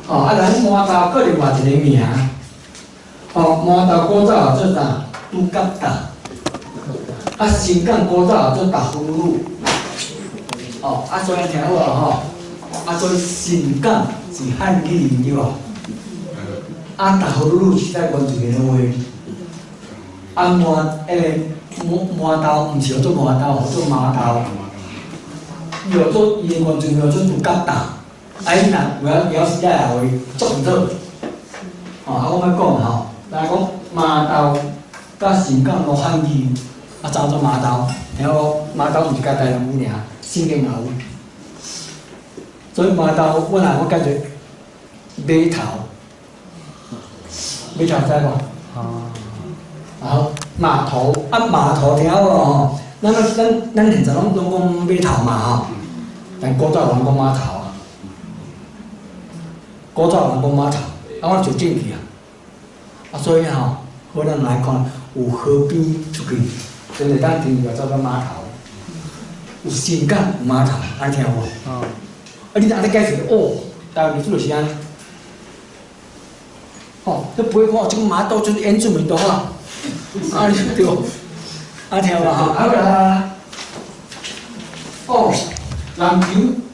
哦，啊，咱麻豆阁另外一个名。哦，麻豆古早叫做啥？都甲达。啊，新港古早叫做达呼鲁。哦，啊，所以听有无吼？啊，所以新港是汉语对无？啊，达呼鲁是在原住民的话。啊，麻迄个麻豆，毋是叫做麻豆，叫做麻豆。伊叫做伊的原住民叫做都甲达。啊，伊若有影表示遐个话，足毋妥。吼，啊，我欲讲吼，来讲麻豆佮新港拢汉语，啊，走做麻豆，听无？麻豆毋是干台南语尔，新疆也有。所以麻豆，我若我解做码头，码头知无？哦。然后码头啊，码头听好无吼？咱现在拢讲码头嘛吼，但古早人讲码头啊，古早人讲码头，啊，我就进去啊。啊，所以吼，好咱来看，有河边出去，真会当听着走到码头，有新港有码头，爱听无？哦。啊！你按呢解释哦，台湾历史就是按呢。哦，你不会讲这个麻豆就是原住民的话，啊，你对，啊听无吼？啊来，哦，篮球，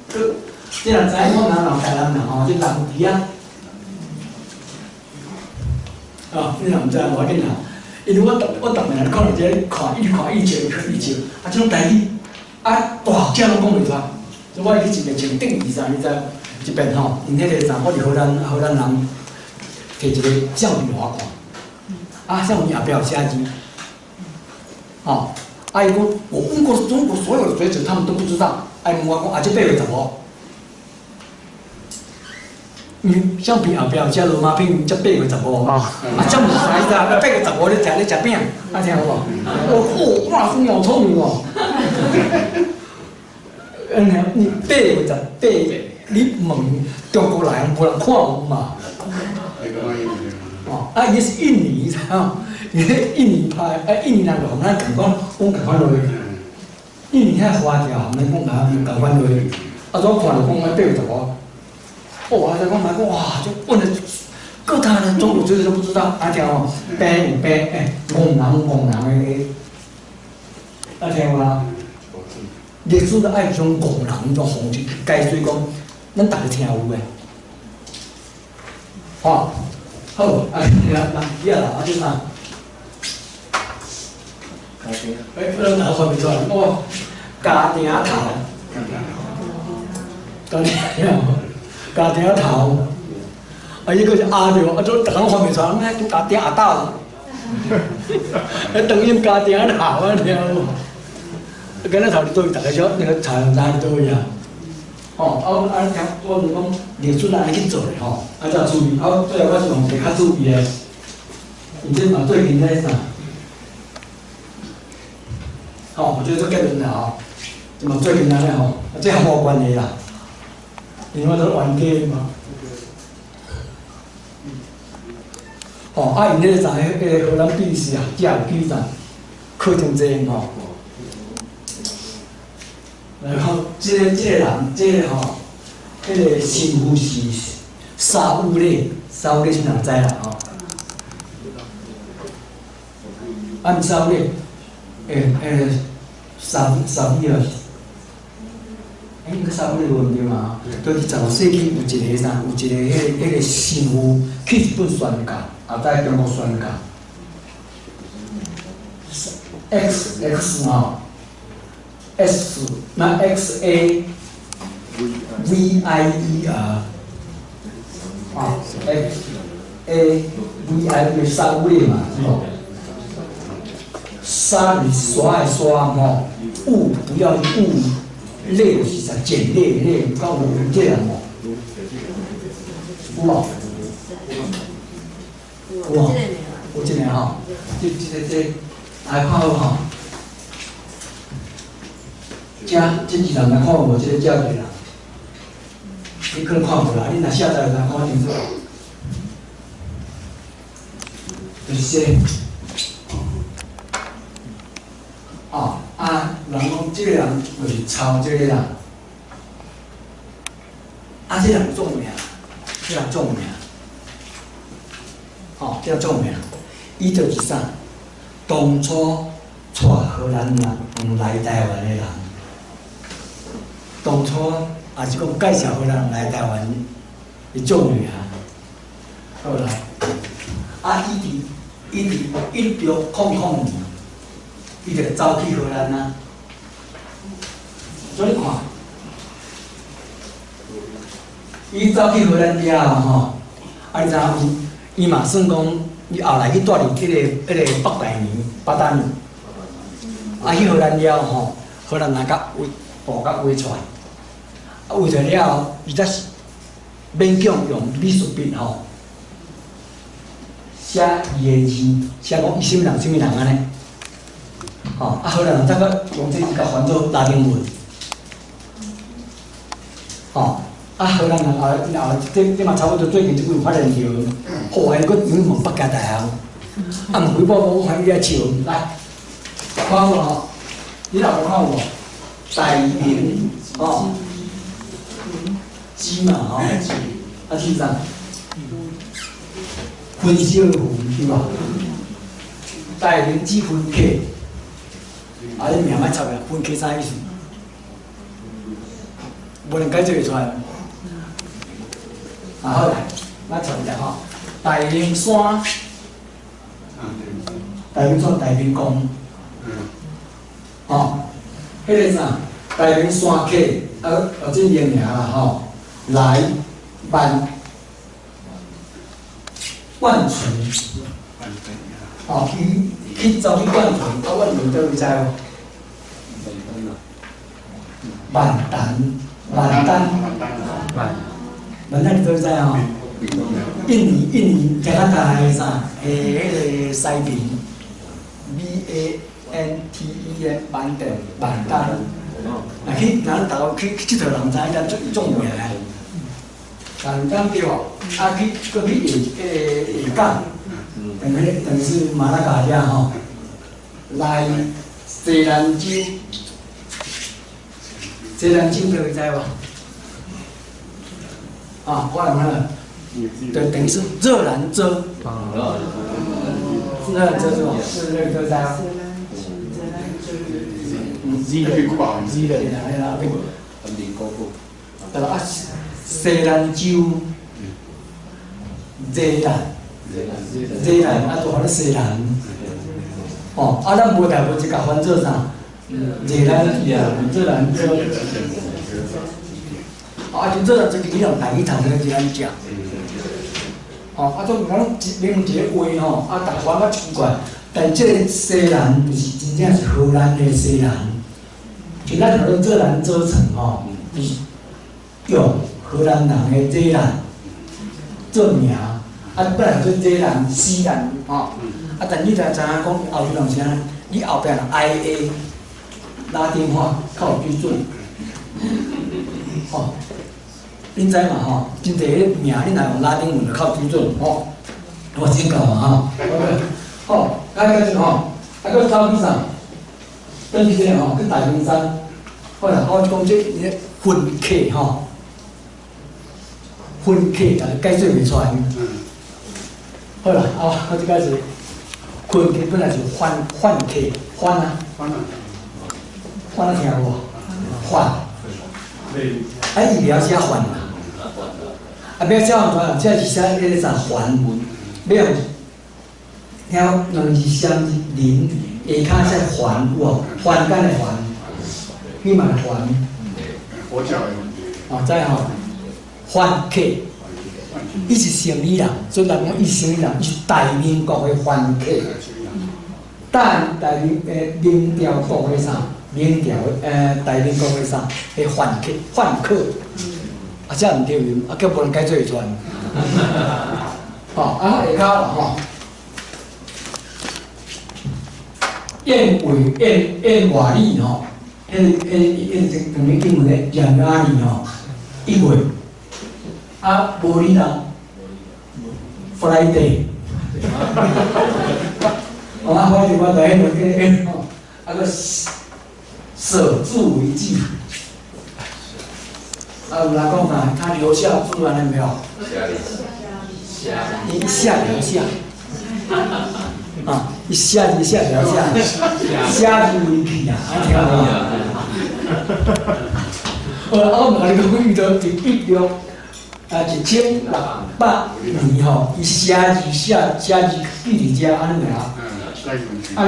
这若知影讲咱老台南人吼，这篮球啊，哦，你若毋知无要紧啦，因为我逐暝来看到这个，看一直看一直看一直，啊，这种台语，啊，大学拢讲袂出来。所以我去一个前顶二三，你知？一遍吼，𪜶彼个啥，我伫荷兰人摕一个相片予我看，啊，相片后壁有写字，吼，啊，伊讲我问过中国所有的学者，他们都不知道。啊，伊问我讲，啊，这8月15，因相片后壁有写罗马拼音，才八月十五。啊，这毋知咋？8月15你食饼，啊，听有无？哦，哇，你好聪明哦！嗯，你8月18，你问中国人无人看有嘛？哦，啊，伊是印尼，知影？伊印尼拍，啊，印尼人就予咱共款，讲共款落去。印尼遐华侨，予咱讲共款落去。啊，我看就讲啊，8月15。哦，啊，讲嘛讲哇，就问了各大的中国学者都不知道，啊，听哦，病有病，欸，戆人戆人的，啊，听有无？历史都爱用戆人种方式去解释讲，咱逐个听有的，吼，好，啊，来来，起来啦，啊，这啥？欸，我哪看袂出来？哦，家庭头，家庭，家庭头，啊，伊个是阿对，啊，这逐工看袂出来，咩叫家庭阿斗？欸，当音家庭头啊，听无？敢若头伫佗位，逐个晓那个查知伫佗位啊？吼，啊，我啊，聽我就講歷史按呢去做咧吼，啊，才注意，啊，最後我是用一个較注意的，因這嘛最近咧啥？吼，我覺得做結論啦吼，這嘛最近按呢吼，啊，這也無關係啦，因為我都冤家嘛。吼，啊，𪜶彼個啥，彼個荷蘭比利時啊，才有去啥，考真濟吼。然後，這個人，這個吼，彼個神父是沙烏咧，沙烏咧啥人知啦吼？啊，毋沙烏咧，沙米爾，應該沙烏咧無毋對嘛？就是15世紀有一個啥，有一個彼個神父去日本宣教。啊，在中國宣教，X X 吼，S 那 X A V I E R，啊，X A V I E 沙烏咧嘛，是無？沙是沙的沙吼，霧不要霧，類是啥？簡類類，敢有這個無？有無？有無？有這個吼，這來看好吼。這這一人來看無？這個照片啦，你可能看無啦。你若下載來看清楚，就是這個。哦，啊，人講這個人就是抄這個啦。啊，這個人著名，這個人著名。哦，這個著名，伊就是啥？當初帶荷蘭人來台灣的人，當初也是講介紹荷蘭人來台灣，伊著名。好來，啊，伊佇1600年，伊就走去荷蘭啊。所以你看，伊走去荷蘭了後吼，啊，你知影伊？伊嘛算講，伊後來去住佇彼個北大年、八大年，啊去荷蘭了吼，荷蘭人共圍捕佮圍出來，啊圍出來了後，伊才是勉強用美術筆吼寫伊的字，寫講伊啥物人、啥物人按呢，吼啊荷蘭人才閣用這字共翻做拉丁文，吼。啊，荷蘭人後來，後來，這嘛差不多最近這幾有發現著，好，還閣轉問北京大學，啊，毋回報講我還伊咧笑，來，看好吼，你若無看有無？大明吼，字嘛吼，啊是啥？分析的分對無？大明之分客，啊，你名莫插啦，分客啥意思？無人解釋會出來。啊好來，咱插一下吼。大明山，大明山大明宮，吼，彼個啥？大明山客，啊啊，這个名啦吼，來萬萬存，哦，伊去走去萬存，啊萬存佗位知無？萬丹，萬丹，萬丹你佗位知吼？印尼加拿大的啥？彼個西平，B A N T E N 萬丹，萬丹。若去，若咱台灣去去𨑨迌，人知影咱足足有名的。萬丹對無？啊去，閣去下彼個下港，等於是馬拉加遐吼，來西蘭州，西蘭州佗位知無？啊，我來問啦。對，等於是熱蘭遮。熱蘭遮是無？是這個知無？熱蘭，熱蘭，對啦，啊，西蘭州，熱蘭，熱蘭，啊，就翻做西蘭。哦，啊，咱無代無誌共翻做啥？熱蘭，熱蘭遮。啊，就熱蘭遮其實用台語頭咧，這按食。哦，啊，總講一明一個話吼，啊，逐个翻較奇怪，但這個西蘭就是真正是荷蘭的西蘭，就咱叫做熱蘭遮城吼，就是用荷蘭人的這蘭做名，啊，本來做這蘭、西蘭吼，啊，但你知知影講歐洲人是按呢？你後壁若 IA 拉丁話較有水準，吼，恁知嘛吼？真濟彼名你若用拉丁文就較有水準吼，我請教嘛吼，吼，啊，個是吼，啊，閣走去啥？轉去這個吼，去大明山，好啦，我講這個分客吼，分客但是解釋袂出來。好啦，啊，我這個是分客本來是番番客，番啊，番啊聽無？番，啊伊袂曉寫番啦，啊欲寫番，這是寫彼個啥梵文，欲用聽兩字雙字林，下跤寫梵有無？凡間的凡，你嘛是梵。佛教的。哦，知吼？番客，伊是生意人，所以人講伊是生意人，伊是大明國的番客。大大明明朝國的啥？明朝大明國的啥？的番客，番客。啊，這毋對音，啊，叫無人解做會出來。吼，啊，下跤吼。燕尾燕燕瓦里吼，彼个兩個英文的燕瓦里吼，一月，啊，無你啦，Friday，哦，啊，反正我台迄個吼，啊閣捨字為記，啊，有人講啥？他留下字安尼沒有？一下留下。啊，伊寫字寫條寫，寫字為記啊，啊聽無？我我共你講，遇到佇1600年吼，伊寫字寫寫字記佇遮，按呢爾。啊，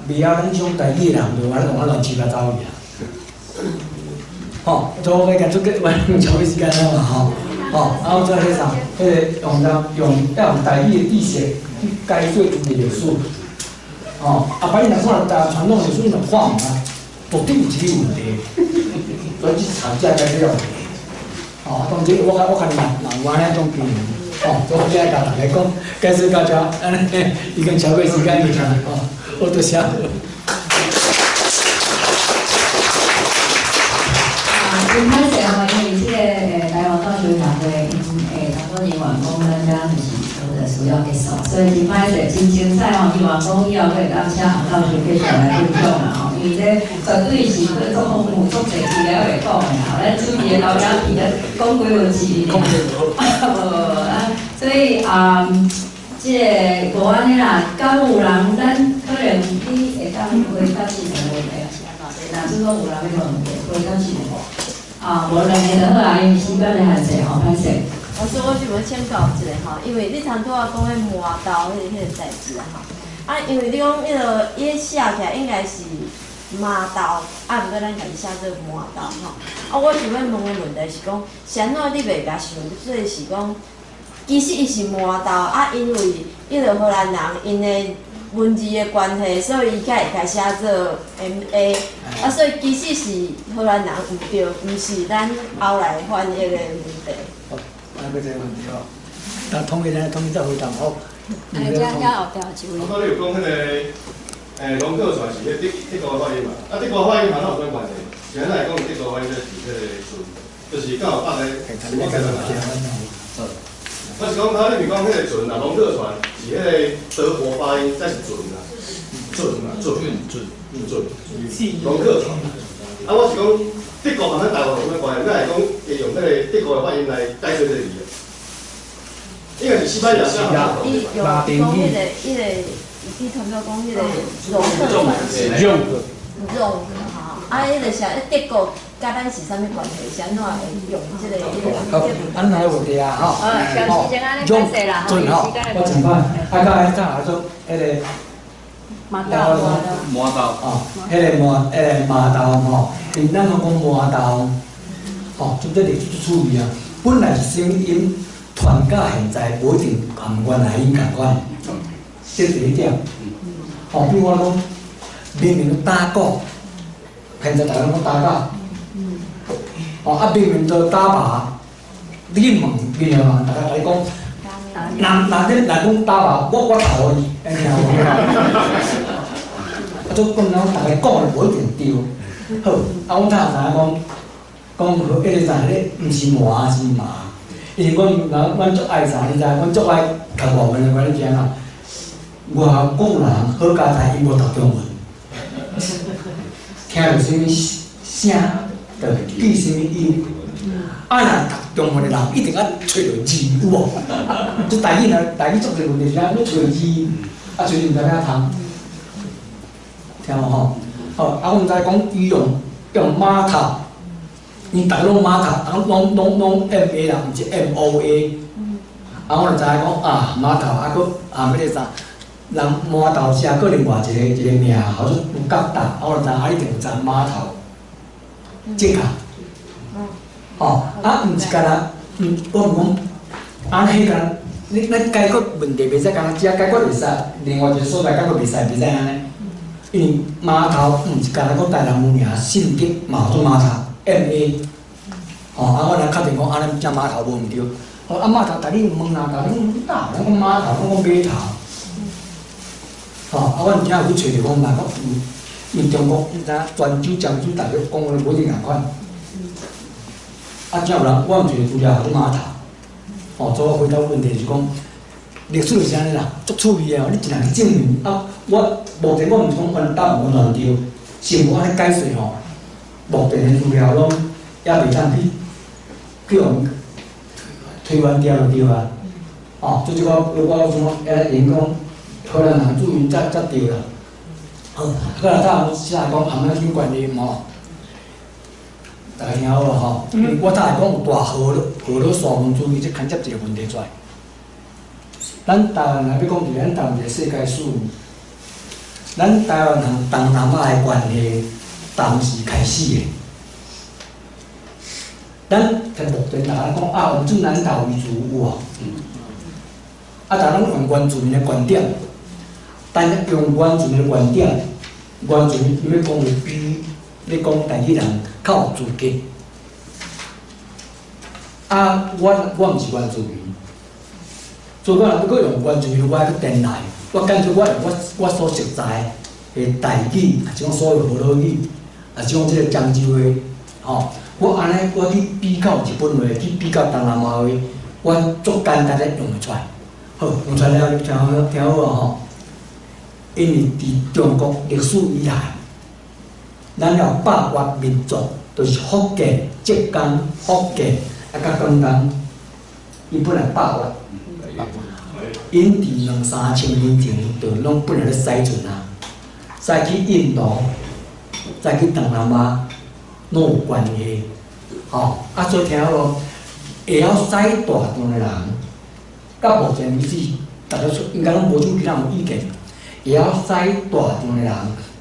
若袂曉咱種台語的人，就安尼共我亂七八糟去啊。吼，所以我欲甲出去，我超過時間了嘛吼。吼，啊，我做彼啥，彼個用用要用台語的知識去解說因的歷史。吼，啊，反正若看台傳統歷史，你若看毋啊，絕對有這個問題。所以去查才解決問題。吼，當這我我看人人有按呢種經驗，吼，所以我才共大家講，解釋到遮，按呢已經超過時間去啊，吼，好多謝。啊，真歹勢吼，因為這個台灣教授協會𪜶工作人員講，咱遮就是需要結束，所以真歹勢，真精彩吼！希望講以後閣會當請洪教授繼續來分享啦吼，因為這絕對是閣足豐富、足濟資料會講的啦。咱主持的老兄弟咧講幾文字爾，無啊，所以啊，這個無按呢啦，敢有人咱可能你會當回答是啥問題，是按怎？若是講有人欲問問題，回答是無。啊，無兩个就好啊，因為時間的限制吼，歹勢。老師，我想欲請教一下吼，因為你頭拄仔講彼麻豆彼個代誌啊吼，啊，因為你講彼個伊寫起來應該是麻豆，啊，毋過咱家己寫做麻豆吼。啊，我想欲問的問題是講，是按怎你袂共想做是講，其實伊是麻豆，啊，因為彼個荷蘭人𪜶的文字的關係，所以伊才會共寫做 MA，啊，所以其實是荷蘭人毋對，毋是咱後來翻譯的問題。啊，閣一個問題哦，但統一咱統一再回答好。啊，遮遮後壁有一位。我拄你有講彼個，龍客船是彼德國發音嘛？啊，德國發音嘛，哪有啥關係？是按怎會講德國發音這是彼個船，就是敢有別个？我知影。我是講，頭你毋是講彼個船啊，龍客船是彼個德國發音，才是船啊，船啊，船船船，龍客船。啊，我是講。德國佮咱台灣有啥關係？咱會講會用彼個德國的發音來解釋這個字啊？應該是西班牙。伊用講彼個，你頭拄講彼個龍客船是龍吼，啊，彼個啥？德國佮咱是啥物關係？是按怎會用這個？好，按哪個問題啊？吼，吼，用準吼，我怎辦？啊，佮迄啥叫做彼個？麻豆，麻豆哦，彼個麻，彼個麻豆吼，因咱攏講麻豆，吼，就這歷史足趣味啊。本來是聲音傳到現在，無一定含原來音仝款，這是第一點。吼，比如我講，明明打鼓，現在大家攏講打鼓，哦，啊明明都打靶，你去問闽南人，大家共你講，若若你若講打靶，我投伊，按呢聽有無？啊，做講人逐家講的無一定對。好，啊，阮頭知影講，講好，彼个啥，彼毋是麻是麻，因為阮人阮足愛啥，你知？阮足愛讀外文的關係，你知影？外國人好佳哉，伊無讀中文，聽著啥物聲，就記啥物音。啊，若讀中文的人一定愛揣著字，有無？這台語若台語足濟問題是啥？欲揣字，啊，揣字毋知欲按通，聽無吼？好，啊，阮毋知講伊用用碼頭，𪜶逐家攏碼頭，攏 M A 啦，毋是 M O A。啊，我就知影講啊，碼頭啊，閣啊，彼個啥？人麻豆寫閣另外一個一個名，號做有角達，啊，我就知影啊，一定有知碼頭，這個，吼，啊，毋是干焦，毋，我毋講，啊，彼個，你咱解決問題袂使干焦遮解決會使，另外一個所在解決袂使，袂使按呢，因為碼頭毋是干焦講台南有爾，信德嘛號做碼頭，M A，吼，啊，我來確定講，按呢遮碼頭無毋對，吼，啊碼頭，逐日問啦，逐日講哪有人講碼頭，攏講碼頭。吼，啊，阮遮有去揣著講，若講因中國，你知影，泉州、漳州，逐家講話無一定仝款。啊，遮有人，我毋是資料號做碼頭。吼，所以我回答問題是講，歷史就是按呢啦，足趣味的哦。你一人去證明啊，我目前我毋是講阮答無完全對，是無按呢解釋吼。目前的資料攏猶袂當去去予推翻掉就對啊。哦，這這個我什麼，會用講。荷蘭人注音才才對啦。好，過來頭先來講頷仔觀音吼，大家聽好無吼？我頭來講有大河河洛沙文主義，這牽涉一個問題出來。咱台灣人欲講一個，咱台灣一個世界史。咱台灣人東南亞的關係，當時開始的。咱目前大家講啊，我們是南島語族有無？啊，逐家攏用原住民的觀點。但用原住民的觀點，原住民欲講的比咧講台語人較有資格。啊，我毋是原住民，所以我若欲閣用原住民，我愛閣顛來，我乾脆我用我我所熟知的台語，抑是講所謂河洛語，抑是講這個漳州話，吼，我按呢我去比較日本話，去比較東南亞話，我足簡單的用會出來。好，用出來了，聽好聽好啊吼。因為佇中國歷史以來，咱有百越民族，就是福建、浙江、福建啊，佮廣東，伊本來百越，𪜶佇兩三千年前就攏本來咧駛船啊，駛去印度，駛去東南亞，攏有關係，吼啊！所以聽好無，會曉駛大船的人，到目前為止，大家應該攏無啥其他有意見。會曉駛大船的人，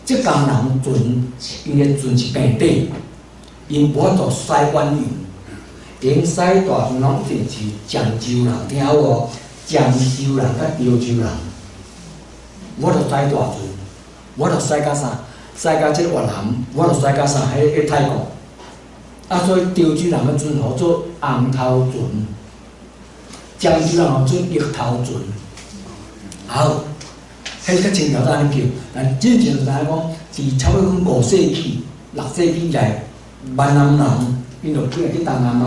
浙江人船，𪜶的船是平底，𪜶無法度駛遠洋。會駛大船攏一定是漳州人，聽好無？漳州人佮潮州人，我著駛大船，我著駛到啥？駛到這個越南，我著駛到啥？彼個泰國。啊，所以潮州人的船號做紅頭船，漳州人號做綠頭船。好。彼較清朝才按呢叫，但真正就知影講，佇差不多講5世紀、6世紀以來，閩南人𪜶就本來去東南亞，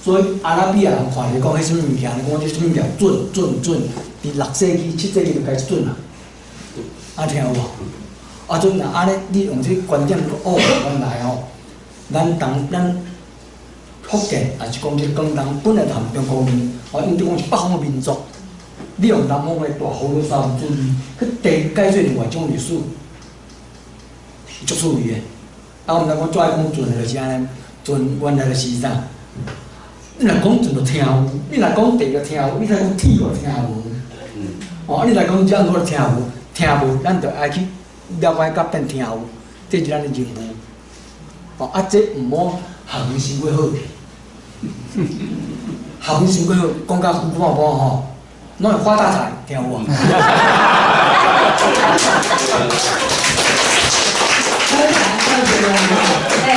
所以阿拉比亞人看著講彼啥物物件，講這啥物件準準準，佇6世紀、7世紀就開始準啊。啊，聽有無？啊，陣若按呢，你用這個觀點講，哦，原來吼，咱東咱福建，抑是講這個廣東，本來含中國面，吼，𪜶就講是北方的民族。你用南方的大河洛沙文主義去顛解做另外一種歷史，是足趣味的。啊，我毋知講最愛講船的就是按呢，船原來就是啥？你若講船就聽有，你若講地就聽有，你若講鐵就聽無。哦，啊，你若講這樣我就聽無，聽無，咱就愛去了解甲變聽有，這是咱的任務。哦，啊，這毋好學問傷過好，學問傷過好，講甲虛半半吼。攏會發大財，聽有無？欸，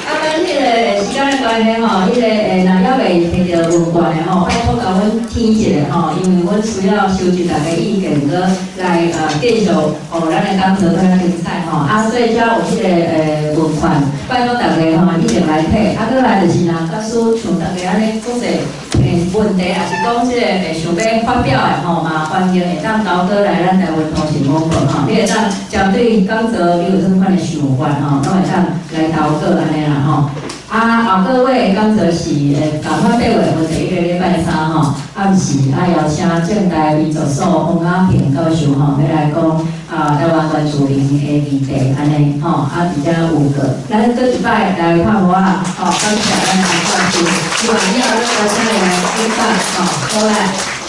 啊，咱彼個時間的關大家吼，彼个若猶未提著問卷的吼，拜託共阮填一下吼，因為阮需要收集大家意見，閣來繼續予咱的講座閣較精彩吼。啊，所以遮有彼個問卷，拜託大家吼一定來提。啊，閣來就是若假使像大家按呢講者問題，抑是講這個想欲發表的吼，嘛歡迎會當投稿來咱台灣通訊廣播吼。你會當針對講座你有啥物款的想法吼，攏會當來投稿按呢啦吼。啊，後個月講座是仝款8月份第一個禮拜三吼，暗時啊邀請政大民族所黃亞平教授吼，欲來講啊台灣原住民的議題按呢吼，啊佇遮有個，咱閣一擺來拍鼓仔，吼，感謝咱洪教授，希望以後咱邀請伊來演講吼，好來。